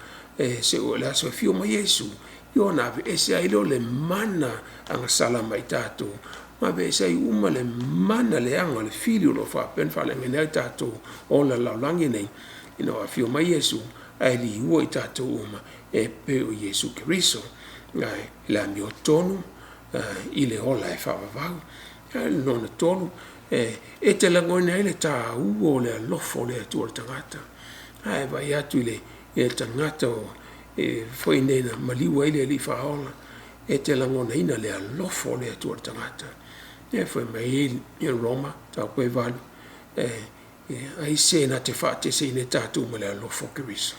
seia oo i le aso e afio mai ai Iesu ona aveese ai lea o le mana agasala mai tatou ma aveese ai uma le mana leaga o le fili o lo o faapea ona faaleagaina ai tatou ola i le lalolagi nei, ina ua afio mai Iesu ae liua i tatou uma e pei o Iesu Keriso i le amiotonu i le ola e faavavau. Lona tolu, e te lagonaina ai le taua o le alofa o le Atua i le tagata. A e vaai atu i le tagata foi nei na maliu ai le Alii Faaola, e te lagonaina le alofa o le Atua i le tagata. Lea fai mai ai Roma 8, ai se na te faateseina ai tatou mai le alofa o Keriso?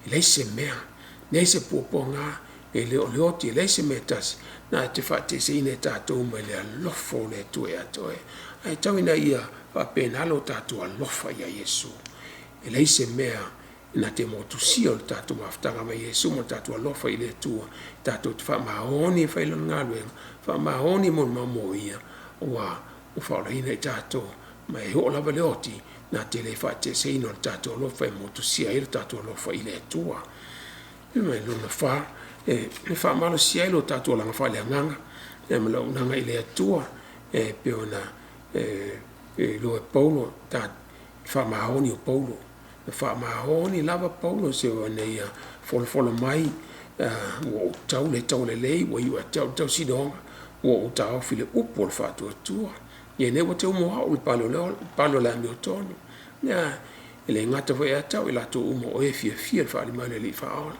E leai se mea, leai se puapuaga, e le o le oti, e leai se mea e tasi na te faateseina i tatou mai le alofa o le Atua ia te oe. Ae tau ina ia faapena lo tatou alofa ia Iesu. E leai se mea na te motusia lo tatou mafutaga ma Iesu ma lo tatou alofa i le Atua, tatou te faamaoni e fai Lana galuega, faamaoni e molimau mo Ia, ua faaolaina i tatou, ma e oo lava i le oti, na te le faateseina o le tatou alofa e motusia ai lo tatou alofa i le Atua. Lona fa, e faamalosia ai lo tatou olaga faaleagaga ma le auaunaga i le Atua e pei ona iloa e Paulo, le faamaoni o Paulo. Na faamaoni lava Paulo ina ia folafola mai, ua ou tau i le taua lelei, ua iu ia te au le tausiga, ua ou taofi i le upu o le faatuatua. Ia lenei ua teu mo au le pale o le amiotonu. E le gata foi ia te au, a o i latou uma o e fiafia i le faaali mai o le Alii Faaola.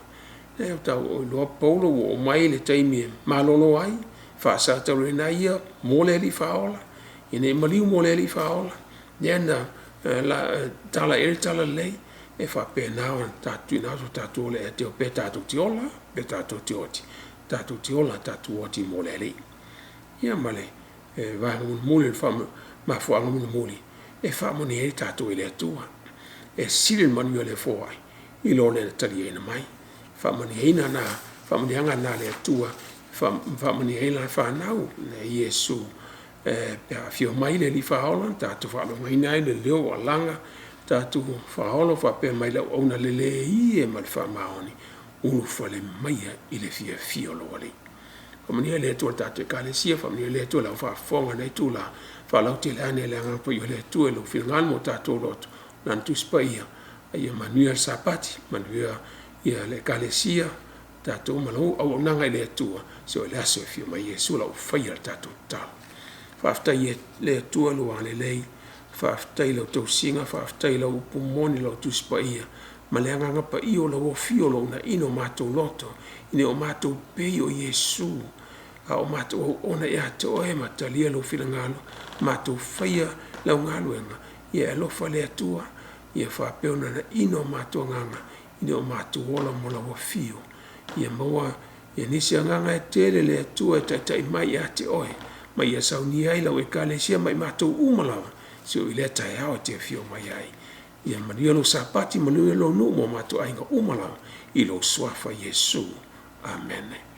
Ua iloa Paulo ua oo mai le taimi e malolo ai, faasataurina ai ia mo le Alii Faaola, ina ia maliu mo le Alii Faaola, lea na tala i ai le talalelei, e faapena ona tuuina atu lo tatou ola ia te Ia, pe tatou te ola pe tatou te oti, tatou te ola tatou oti mo le Alii. Ia ma le vaega mulimuli, le mafuaaga mulimuli e faamanuia ai tatou e le Atua. E sili le manuia o le foai i lo le taliaina mai. Faamanuiaga na a le Atua e faamanuia ai lana fanau e Iesu pe a afio mai le Alii Faaola ona tatou faalogoina ai le leo o alaga, tatou faalogo o faapea mai, le auauna lelei e ma le faamaoni, ulufale maia i le fiafia o lou Alii. Faamanuia le Atua i le tatou Ekalesia, faamanuia le Atua i lau faafofoga i lenei itula, faalautele ane le Agaga Paia o le Atua i lou finagalo ma o tatou loto, Lana Tusi Paia, a ia manuia le Sapati, manuia le Ekalesia, tatou ma lau auaunaga i le Atua seia oo i le aso e afio mai ai Iesu. O le a ou faia le tatou tatalo. Faafetai i le Atua i lou agalelei, faafetai i lau tausiga, faafetai i lau upu moni, lau Tusi Paia ma le Agaga Paia o lau afio o lo o uunaina o matou loto ina ia o matou pei o Iesu, a o matou auauna ia te oe ma talia lou finagalo, matou faia lau galuega. Ia e alofa le Atua. Ia faapea ona naino o matou agaga ina ia o matou ola mo lau afio. Ia maua ia nisi agaga e tele le Atua e taitai mai ia te oe ma ia saunia ai lau Ekalesia ma i matou uma lava seia oo i lea taeao e te afio mai ai. Ia manuia lou Sapati, manuia lou nuu ma o matou aiga uma lava i lou Suafa Iesu. Amene.